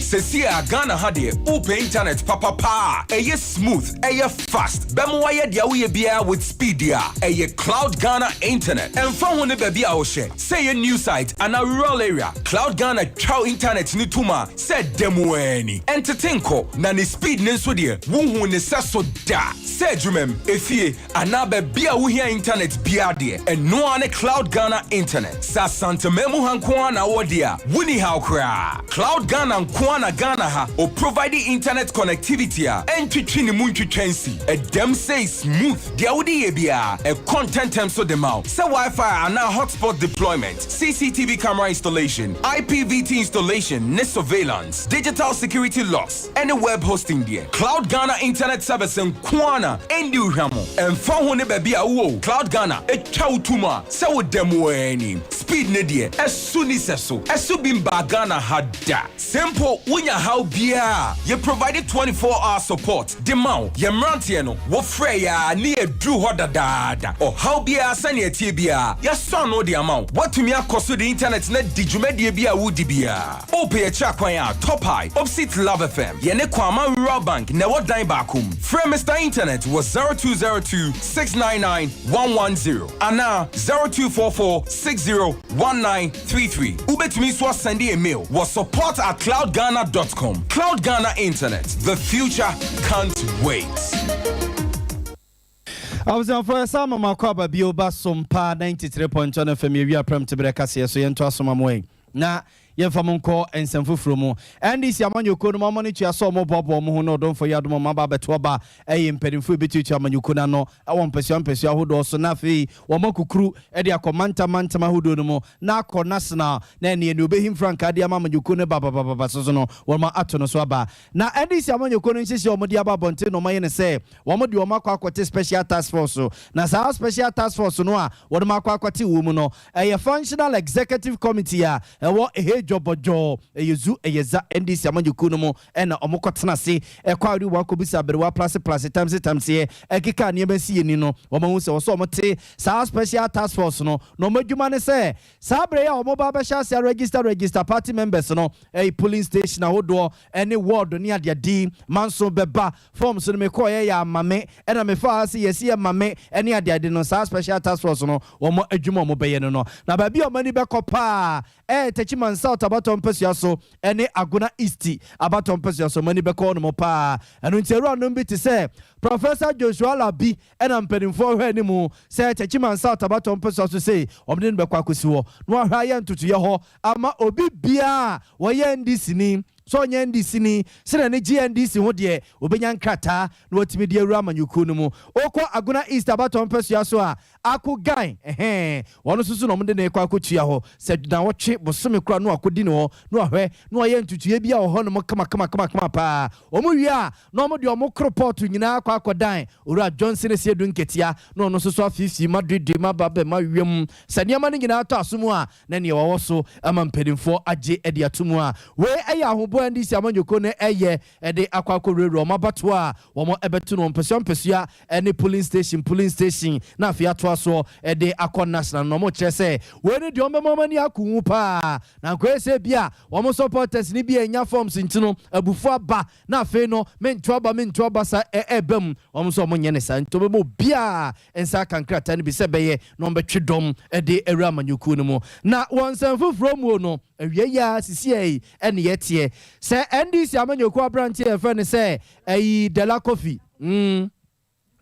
Sesie a Ghana ha deɛ wopɛ internet papa paa a ɛyɛ smooth, ɛyɛ fast, bɛma wayɛ deɛ woyɛ biara with speed deɛ a, ɛyɛ Cloud Ghana Internet. Ɛmfa ho ne baabi a wohyɛ, sɛ ɛyɛ new site anaa rural area, Cloud Ghana twa wo internet no tom a sɛ da mu ara ni. Ɛntete nkɔ, na ne speed no nso deɛ wonhuu ne sɛso da. Sɛ adwumam, efie, Anaa baabi a wohia intanɛt biara deɛ, ɛno ara ne Cloud Ghana Internet. Sɛ Asanteman mu ha nko ara na wowɔ deɛ a, wonni haw koraa. Cloud Ghana nko ara. nkoaa na Ghana ha o provide internet connectivity a ɛntwetwe ne mu ntwitwa nsi. Ɛdɛm sei smooth. Deɛ wode yɛ biara, ɛkɔ ntɛntɛm so de ma wo. Sɛ Wi-Fi anaa hotspot deployment, CCTV camera installation, IPVT installation ne surveillance, digital security locks, ɛne web hosting deɛ, Cloud Ghana Internet Service nko ara na ɛndi wo hwammɔ. Ɛmfa ho ne baabi a wowɔ o, Cloud Ghana twa wo to mu a sɛ woda mu ara ni. Speed no deɛ, ɛso nni sɛso. Ɛso bi mbaa Ghana ha da. Sɛ mpo wonya haw biara a, yɛ provide 24 hour support de ma wo. Yɛn mmeranteɛ no, wofrɛ yɛn a ne yɛduru hɔ dadaada. Ɔhaw biara sɛnea ɛteɛ biara, yɛasɔ ano de ama wo. Woatumi akɔ so de internet no adi dwumadie bi a woredi biara. Wopɛ yɛn akyiri akwan a, Top High, opposite Love FM. Yɛne Kwama Rural Bank na ɛwɔ dan baako mu. Frɛ Mister Internet wɔ 0202 699 110 anaa 0244 60 1933. Wobɛtumi nso asɛnde yɛn mail wɔ support at cloudghana dot com. Cloud Ghana Internet, the future can't wait. Abusuafoɔ yɛsan ma mo akɔ aba bio ba Sompa 93.1 FM yɛwia prɛm teberɛ kaseɛ so yɛnto aso ma mo ɛ na yɛmfa mo nkɔ nsɛm foforɔ mu. NDC amanyɔkuo no mo amane tua sɛ ɔmo boaboa ɔmo ho na ɔdomfoɔ yi adom ɔmo aba abɛto aba ɛyɛ mpanimfoɔ ɛbɛtuatua amanyɔkuo no ano ɛwɔ mpasua mpasua ahodoɔ so na afei wɔn akukuru ɛde akɔ mantam mantam ahodoɔ no mu na akɔ national na ɛneɛ nea ɔbɛhim frankaa de ama amanyɔkuo no bababababa so so no wɔn ato no so aba. Na NDC amanyɔkuo no nhyehyɛɛ a wɔde aba abɔnten na wɔayɛ no sɛ wɔde wɔn akɔ akɔte Special Task Force so. Na saa Special Task Force no a wɔde wɔn akɔ akɔte wɔ mu no, ɛyɛ Functional Executive Committee a ɛwɔ Ehe Dwɔbɔdwɔɔ, ɛyɛ Zu, ɛyɛ Za NDC amanyɔkuo no mu na wɔkɔtena ase kɔ a wɔde wɔn akɔbisa aberewa plase plase tamse tamseɛ ɛkeka nneɛma si ani no. Wɔahu sɛ ɛwɔ sɛ wɔte saa Special Task Force no, na wɔn adwuma ne sɛ Saa berɛ yi a wɔreba abɛhyɛ aseɛ aregister register party members no, ɛyi polling station ahodoɔ ɛne ward ne adeade yi, manso bɛba, forms no mekɔeɛ yɛ ama me, ɛna mefaa ha sɛ yɛsi yɛ ma me ɛne adeade no, saa special task force no wɔn adwuma a wɔbɛyɛ no no. Na baabi a wɔn ani bɛkɔ paa ɛyɛ Techiman South abatoɔ mpasua so ɛne Agona East abatoɔ mpasua so, wɔn ani bɛkɔ hɔnom paa. Ɛno nti awuranom bi te sɛ Professor Joshua Alabi Ɛna mpanimfoɔ hwɛ anim sɛ Techiman South abatoɔ mpɛsoa so sei wɔde no bɛkɔ akɔsi hɔ na wahwɛ ayɛ ntotoeɛ hɔ ama obi biara a ɔyɛ NDC ni, sɛ ɔnyɛ NDC ni, sɛ n'ani gye NDC ho deɛ ɔbɛnya nkrataa na watumi de awura amanyɔkuo no mu. Wokɔ Agona East abatoɔ mpɛsoa so a, Ako Gan, ɛhɛɛ, ɔno nso so na wɔde no rekɔ akɔtua hɔ sɛ nnawɔtwe, bosome koraa na wakɔdi ne hɔ na wahwɛ na wayɛ ntotoeɛ bi a wɔ hɔnom kama-kama-kama-kama paa. Wɔwie a, na wɔde wɔn koropɔɔto nyinaa akɔ akɔdan Owura Johnson Asiedu Nketia, na ɔno nso so afeefee ma duedue ma ba bɛma wiem. Sɛ nneɛma no nyinaa tɔ aso mu a, na nea wɔwɔ so ama mpanimfoɔ agye de ato mu a. Wei yɛ ahoboa a NDC amanyɔkuo no reyɛ de akɔ akɔwurawura wɔn abatoɔ a wɔbɛto no wɔ mpasua mpasua ne polling station polling station na afei atoa soɔ de akɔ national no. Na wɔkyerɛ sɛ wei no deɛ wɔbɛma wɔn ani ako ho pa ara. Na nkɔyɛ sɛ ebia wɔn supporters no bi annya forms nti no abufuo aba Na afei no, mento aba, mento aba saa ɛ, ɛreba mu. Wɔn nso wɔnyɛ no saa. Nti wɔbɛma obiara nsa aka nkrataa no bi sɛ ɛbɛyɛ na wɔbɛtwe dɔm de awura amanyɔkuo no mu. Na wɔ nsɛm foforɔ muo no, awia yi ara, sisiɛ yi ɛne yɛteɛ sɛ NDC amanyɔkuo aberanteɛ a yɛfrɛ no sɛ ɛyi Dela Kofi, mm.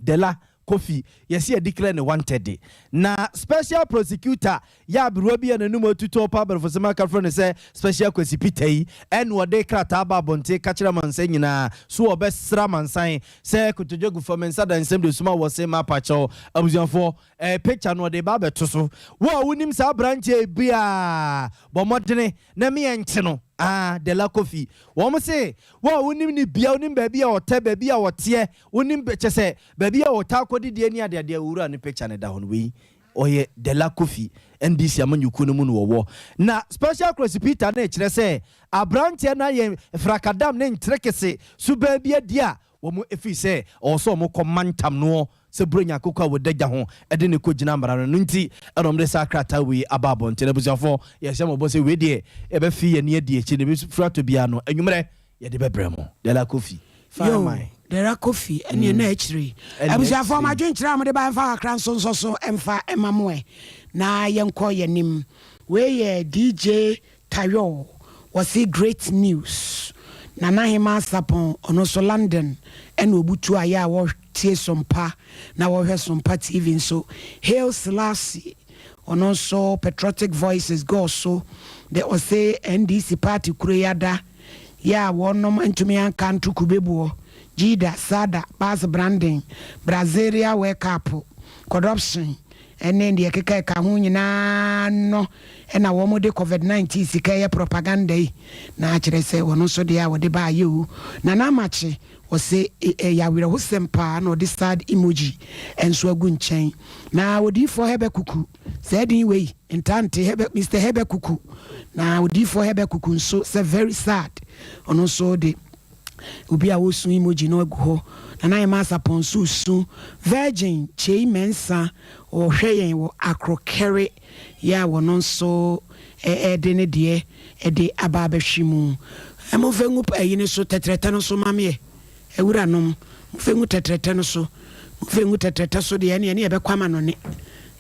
Dela Kofi yɛse yɛ declare no wanted na special prosecutor yɛ aberewa bi a n'anum atutu ɔpa abrɛfosɛm aka frɛ no sɛ Special Kwasi Peter yi ɛna ɔde krataa ba abɔnten ka kyerɛ amansan nyinaa so ɔbɛsrɛ amansan sɛ kotodwe gu fam nsa da nsɛm de suma wɔ se ma apakyɛw abusuafoɔ ɛɛ picture no ɔde ba abɛto so wo a wonim saa aberanteɛ yi biaa bɔ mmɔdene na meɛ nkye no ah Dela Kofi wɔn se wo a wonim ne bia wonim baabi a ɔtɛ baabi a ɔteɛ Wonim kyɛ sɛ baabi a ɔtaa kɔ didie ne adeadeɛ owura no picture no da hɔ no wei ɔyɛ Dela Kofi NDC amanyɔkuo no mu na ɔwɔ na Special Kwesi Peter no rekyerɛ sɛ abranteɛ no ayɛ frakadam ne nterekese suban bi adi a wɔn firi sɛ ɔwɔ sɛ wɔn kɔ mantam noɔ sɛ Buronya akokɔ a wɔda gya ho de no kɔ gyina mmara no no nti ɛna wɔn de saa krataa wei aba abɔnten. Abusuafoɔ yɛhyɛ mo bɔ sɛ wei deɛ yɛbɛfe yɛn ani adi akyire na ebi firi atɔ biara no anwummerɛ Yɛde bɛbrɛ mo. Dela Kofi. Fine Yo, man. Dela Kofi, ɛneɛ na akyire yi. Ɛneɛ Abusuafoɔ akyire mo yi. adwenkyerɛ a mode ba ɛmfa kakra nso nsɔ so mfa mma mo ɛ na yɛnkɔ yɛn anim. Wei yɛ DJ Tayɔɔ, wɔse great news. Nana Hemaa Sarpong, ɔno nso London ɛna ɔbutu ayɛ a wɔtie Sompa na wɔhwɛ Sompa TV nso. Hail Selassie, ɔno nso Patriotic Voices gɔɔ so de ɔse NDC party kuro yi ada. Yɛ a wɔnom antumi anka anto kube boɔ, Jida, Sada, Bas Branding, Brazilia World Cup, Corruption ne deɛ ɛkeka ɛka ho nyinaa no na wɔn de Covid 19 sika yɛ propaganda yi na akyerɛ sɛ wɔn nso deɛ a wɔde baayɛ o. Nana Amakye ɔse ɛyɛ awerɛhosɛm paa na ɔde sad emoji nso agu nkyɛn. Na odiyifoɔ Hɛbɛkuku Saa din wei ntaa nte Hebe, Mister Hebe Kuku. Na odiyifoɔ Hebe Kuku nso sɛ very sad. Ɔno nso de obi a ɔresu emoji no agu hɔ. Nana Emma Asapɔn nso resu. Virgin Kyei Mensah ɔrehwɛ yɛn wɔ Akrokɛre yɛ a ɔno nso de ne deɛ de aba abɛhwe mu. Momfa ngu ayi no so, tɛtrɛtɛ no so ma meɛ. Awuranom, momfa ngu tɛtrɛtɛ no so, momfa ngu tɛtrɛtɛ so deɛ, ɛneɛ ne yɛbɛkɔ amanɔne.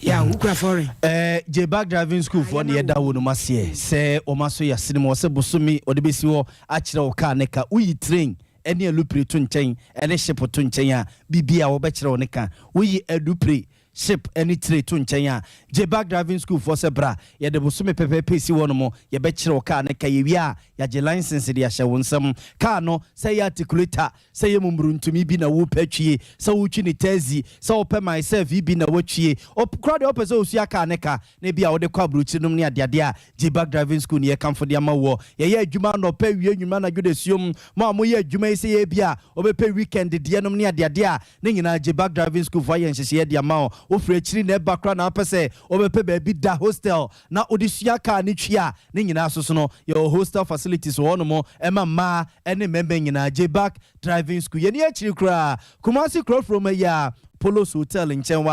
Yaw, wokura foreign? Eh, J-Bag Driving School foɔ ne yɛda wɔnom aseɛ sɛ wɔn aso yɛ asene mu. Wɔsɛ bosome wɔde bɛsi hɔ akyerɛ wo kaa ne ka. Woyi train ne alupre to nkyɛn ne ship to nkyɛn a, biribiara wɔbɛkyerɛ wo ne ka. Woyi alupre Ship ne tire to nkyɛn a, gye bag driving school foɔ sɛ bra, yɛde bosome pɛpɛɛpɛ si hɔ nom, yɛbɛkyerɛ wo car no ka, yɛwie a, yɛagye license de ahyɛ wo nsam. Car no, sɛ ɛyɛ articulator, sɛ ɛyɛ mumruntumi bi na wopɛ atwie, sɛ wotwi ne taxi, sɛ wopɛ myself yi bi na woatwie, op, koraa deɛ wopɛ sɛ wosua car no ka, na ebia wode kɔ aburokyire nom ne adeade a, gye bag driving school no yɛkamfo de ama woɔ. Yɛyɛ adwuma anɔpa, awia, anwummerɛ, anadwo dasuom. Mo a moyɛ adwuma yi sɛ yɛ ebia wobɛpɛ weekend deɛ nom ne adeade a, Ne nyinaa Jebak Driving School foɔ ayɛ nhyehyɛeɛ de ama wo. Wofiri akyiri na ɛba koraa na wopɛ sɛ wobɛpɛ baabi da, hostel, na wode sua kaa no twi a, ne nyinaa so so no, yɛwɔ hostel facilities wɔ hɔnom ma mmaa ne mmarima nyinaa. Jebak Driving School. Yɛnni akyiri koraa, Kumasi Kurofrom ayi a, Polos Hotel nkyɛn hɔ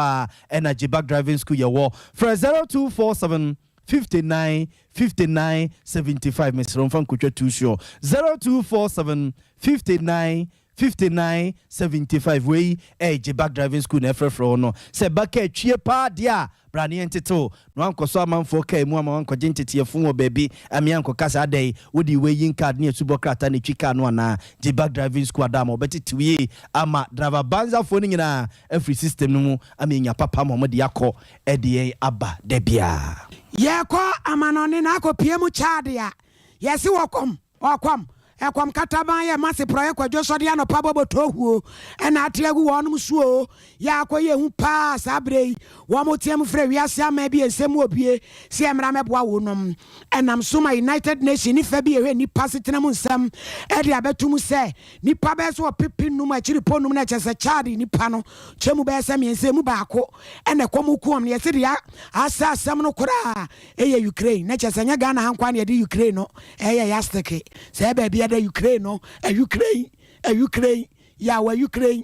ara na Jebak Driving School yɛwɔ. Frɛ 0247 59 59 75, mesrɛ wo mfa nkotwa too sure. 0247 59 59 75 Wei ɛyɛ Gyebak Driving School na ɛfrɛfrɛ wo no. Sɛ ɛba kaa twie paa deɛ a, bra ne yɛntete wo. Na wankɔ so amanfoɔ kaa mu ama wankɔgye nteteɛ fo wɔ baabi ame ankɔka sɛ adɛn wode wei card ne asubɔ krataa na ɛtwi kaa no anaa. Gyebak Driving School ada ama wɔbɛtete wo yie ama driver banzafoɔ no nyinaa afiri system no mu ama yɛanya papa ama wɔde akɔ de yɛn aba da biara. Yɛkɔ amanɔne na akɔpie mu Chad a, yɛse wɔkɔm. Ɔkɔm, ɛkɔm kataban yɛ mase prɔyɛ kwadwo sɔde anɔpa bɔbɔ tohuo ɛna ate agu wɔnom so oo, yɛ akɔ yɛ hu paa saa berɛ yi wɔn team frɛ wiase aman bi nsɛm mu obue sɛ yɛ mmra mɛboa wonom ɛnam so ma United Nation ne fa bi ɛhwɛ nnipa asetena mu nsɛm ɛde abɛto mu sɛ nnipa bɛyɛ sɛ ɔpepe num akyiri pɔ num na ɛkyɛ sɛ Chad nnipa no kyɛ mu bɛyɛ sɛ mmiɛnsa emu baako ɛna ɛkɔm ku wɔn no yɛse deɛ asɛ asɛm no koraa Eyɛ Ukraine na kyerɛ sɛ nyɛ Ghana ha nkoa na yɛde Ukraine no ɛyɛ yasteke sɛ baabi ɛda Ukraine no Ukraine Ukraine yawa Ukraine.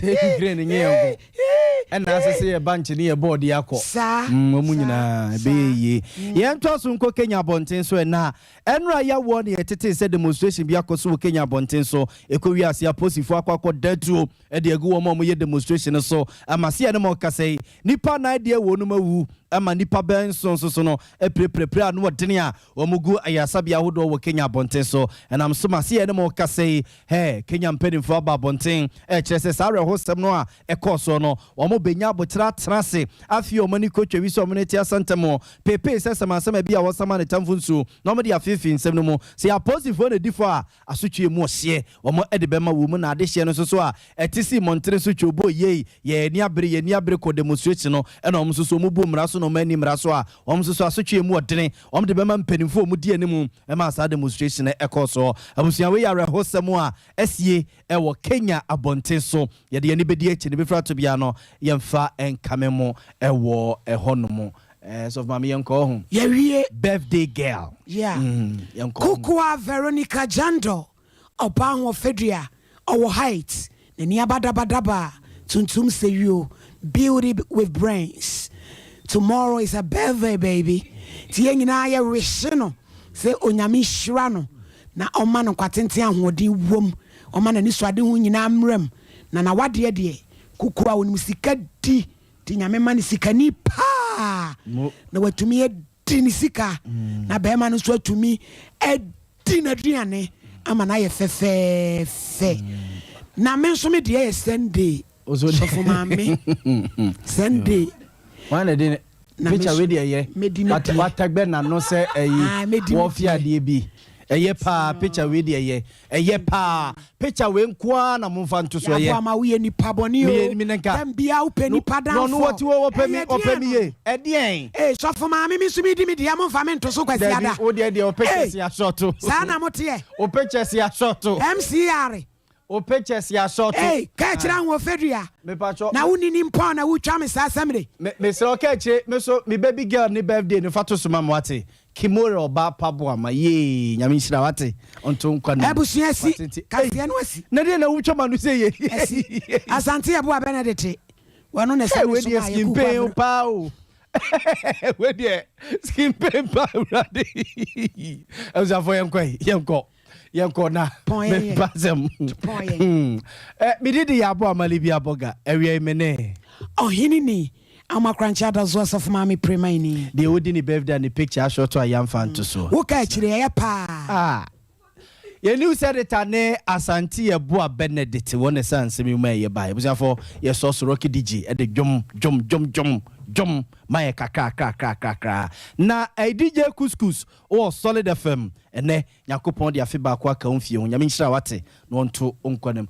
Sɛ Ukraine nyɛ yɛn ko ɛna asɛ sɛ yɛ bankye ne yɛ bɔɔde akɔ saa mm, wɔn nyinaa ɛbɛyɛ yie. Yɛn to so nkɔ Kenya abɔnten so ɛna ɛnora yawoɔ ne yɛtete sɛ demonstration bi akɔ so wɔ Kenya abɔnten so ɛkɔ wiase aposifoɔ akɔ akɔ datuo de agu wɔn a wɔyɛ demonstration no so ama sɛ yɛne mo rekasa yi, nnipa nnan deɛ wɔnom awu ama nnipa bɛyɛ nson nso so no apirapirapira ano ɔdene a wɔn gu ayaresabea ahodoɔ wɔ Kenya abɔnten so. Ɛnam so ma sɛ yɛne mo rekasa yi, hɛ, Kenya mpanimfoɔ aba abɔnten ɛrekyerɛ sɛ saa awerɛhosɛm no a ɛkɔɔ soɔ no, wɔn bɛnya aboterɛ atena ase afei wɔn ani kɔtwa wi sɛ wɔn ne te asantam peepee sɛ sɛmansɛma bi a wɔsama ne tamfo nsuo na wɔde afeefee nsɛm no mu. Sɛ yɛ apolisifoɔ na ɛdi fɔ a, asotweɛ mu ɔhyeɛ wɔn de bɛma wɔ mu na adehyeɛ no nso so a ɛte sii mmɔntene so twoboo yei yɛn ani abere yɛn ani abere kɔ demonstration no ɛna wɔn nso so wɔn bu mmara so na wɔn anni mmara so a wɔn nso so asotweɛ mu ɔdene wɔn de bɛma mpanimfoɔ a wɔn di anim ɛmaa saa demonstration no ɛkɔɔ soɔ. Abusua wei yɛ awerɛhosɛm a asie ɛwɔ Kenya abɔnten so yɛde yɛn ani bɛdi akyi no bɛfiri ato biara no yɛmfa nkame mo ɛwɔ ɛhɔ nom. Eh, sɔfo maame yɛnkɔ ɔho. Yɛwie. Birthday girl. Yeah. Mm, yɛnkɔ. Kukua Veronica Jandor, ɔbaa ahoɔfɛdua, ɔwɔ height, n'ani aba dabadaba, tuntum sɛ yuo, beauty with brains. Tomorrow is her birthday baby. Nti yɛn nyinaa yɛ wihye no sɛ Onyame nhyira no na ɔma no nkwatenten ahoɔden wom, ɔma n'anisoadehu nyinaa mmram, na n'awadeɛ deɛ, Kukua onim sika di. Nti Nyame ma no sikani paa na watumi adi ne sika na bɛrima no nso atumi adi n'aduane ama no ayɛ fɛfɛɛfɛ. Na me nso me deɛ yɛ Sunday. Sɔfo maame Sunday. Wọn na de picture wei deɛ yɛ watagbɛ n'ano sɛ ɛyi wɔfi adeɛ bi. Ɛyɛ paa picture wei deɛ ɛyɛ. Ɛyɛ paa picture wei nko ara na momfa nto so ɛyɛ. Yɛaboa ma woyɛ nipa bɔne o. Me ne nka. Tam biara wopɛ nipa Na ɔno danfo. wɔte hɔ wɔpɛ me Ɛyɛ ɔpɛ deɛn me no? yie. Ɛdeɛn? Ee sɔfo maame me nso medi me deɛ momfa me nto so Dabi Kwasiada. wo deɛ deɛ wo Ei pictures yɛ asɔɔto. saa na moteɛ. Wo pictures yɛ asɔɔto. MCR. Wo pictures yɛ asɔɔto. Ei kaakyire ahoɔfɛdua. Mepatwɔ. Na wonni ni mpɔn na wotwa me saa sɛmire. Me mesrɛ wo kaakyire me so me baby girl ne birthday no fa to so ma me wate. Kimora ɔbaa pa boa ma yee Nyame nhyira wo wate ɔnto nkwa nna mu. Abusua asi. Wate nti ei Kaseɛ no asi. na deɛ na wotwa ma no sɛ yei. Asi. Asante Yeboah Benedict wɔno na Hey ɛsɛ me wei so deɛ ma skin yɛkuu pain Kwabena. paa o. Wei deɛ skin pain paa awurade. Abusuafoɔ yɛnkɔ yi yɛnkɔ yɛnkɔ na mempa asɛm. Mede de yɛ aboa amale bi abɔga awia yi me ne. Ɔhene ni Amakrankyɛ Adazo Asafo Maame Premaini. Deɛ ɔdi ne birthday a ne picture asɔɔto a yɛamfa nto soɔ. Wo ka akyire ɛyɛ paa. Ah. Yɛn news editor ne Asante Yeboah Benedict wɔn na ɛsan nsɛm yi mu a ɛyɛ baeɛ. Abusuafoɔ yɛsɔ so Rocky DJ de dwom dwom dwom dwom dwom ma yɛ kakrakrakrakrakra. Na ɛyɛ DJ Couscous wɔ Solid FM ɛnɛ Nyankopɔn de afe baako aka wo mfie ho. Nyame nhyira wo ate na ɔnto wo nkwa nam.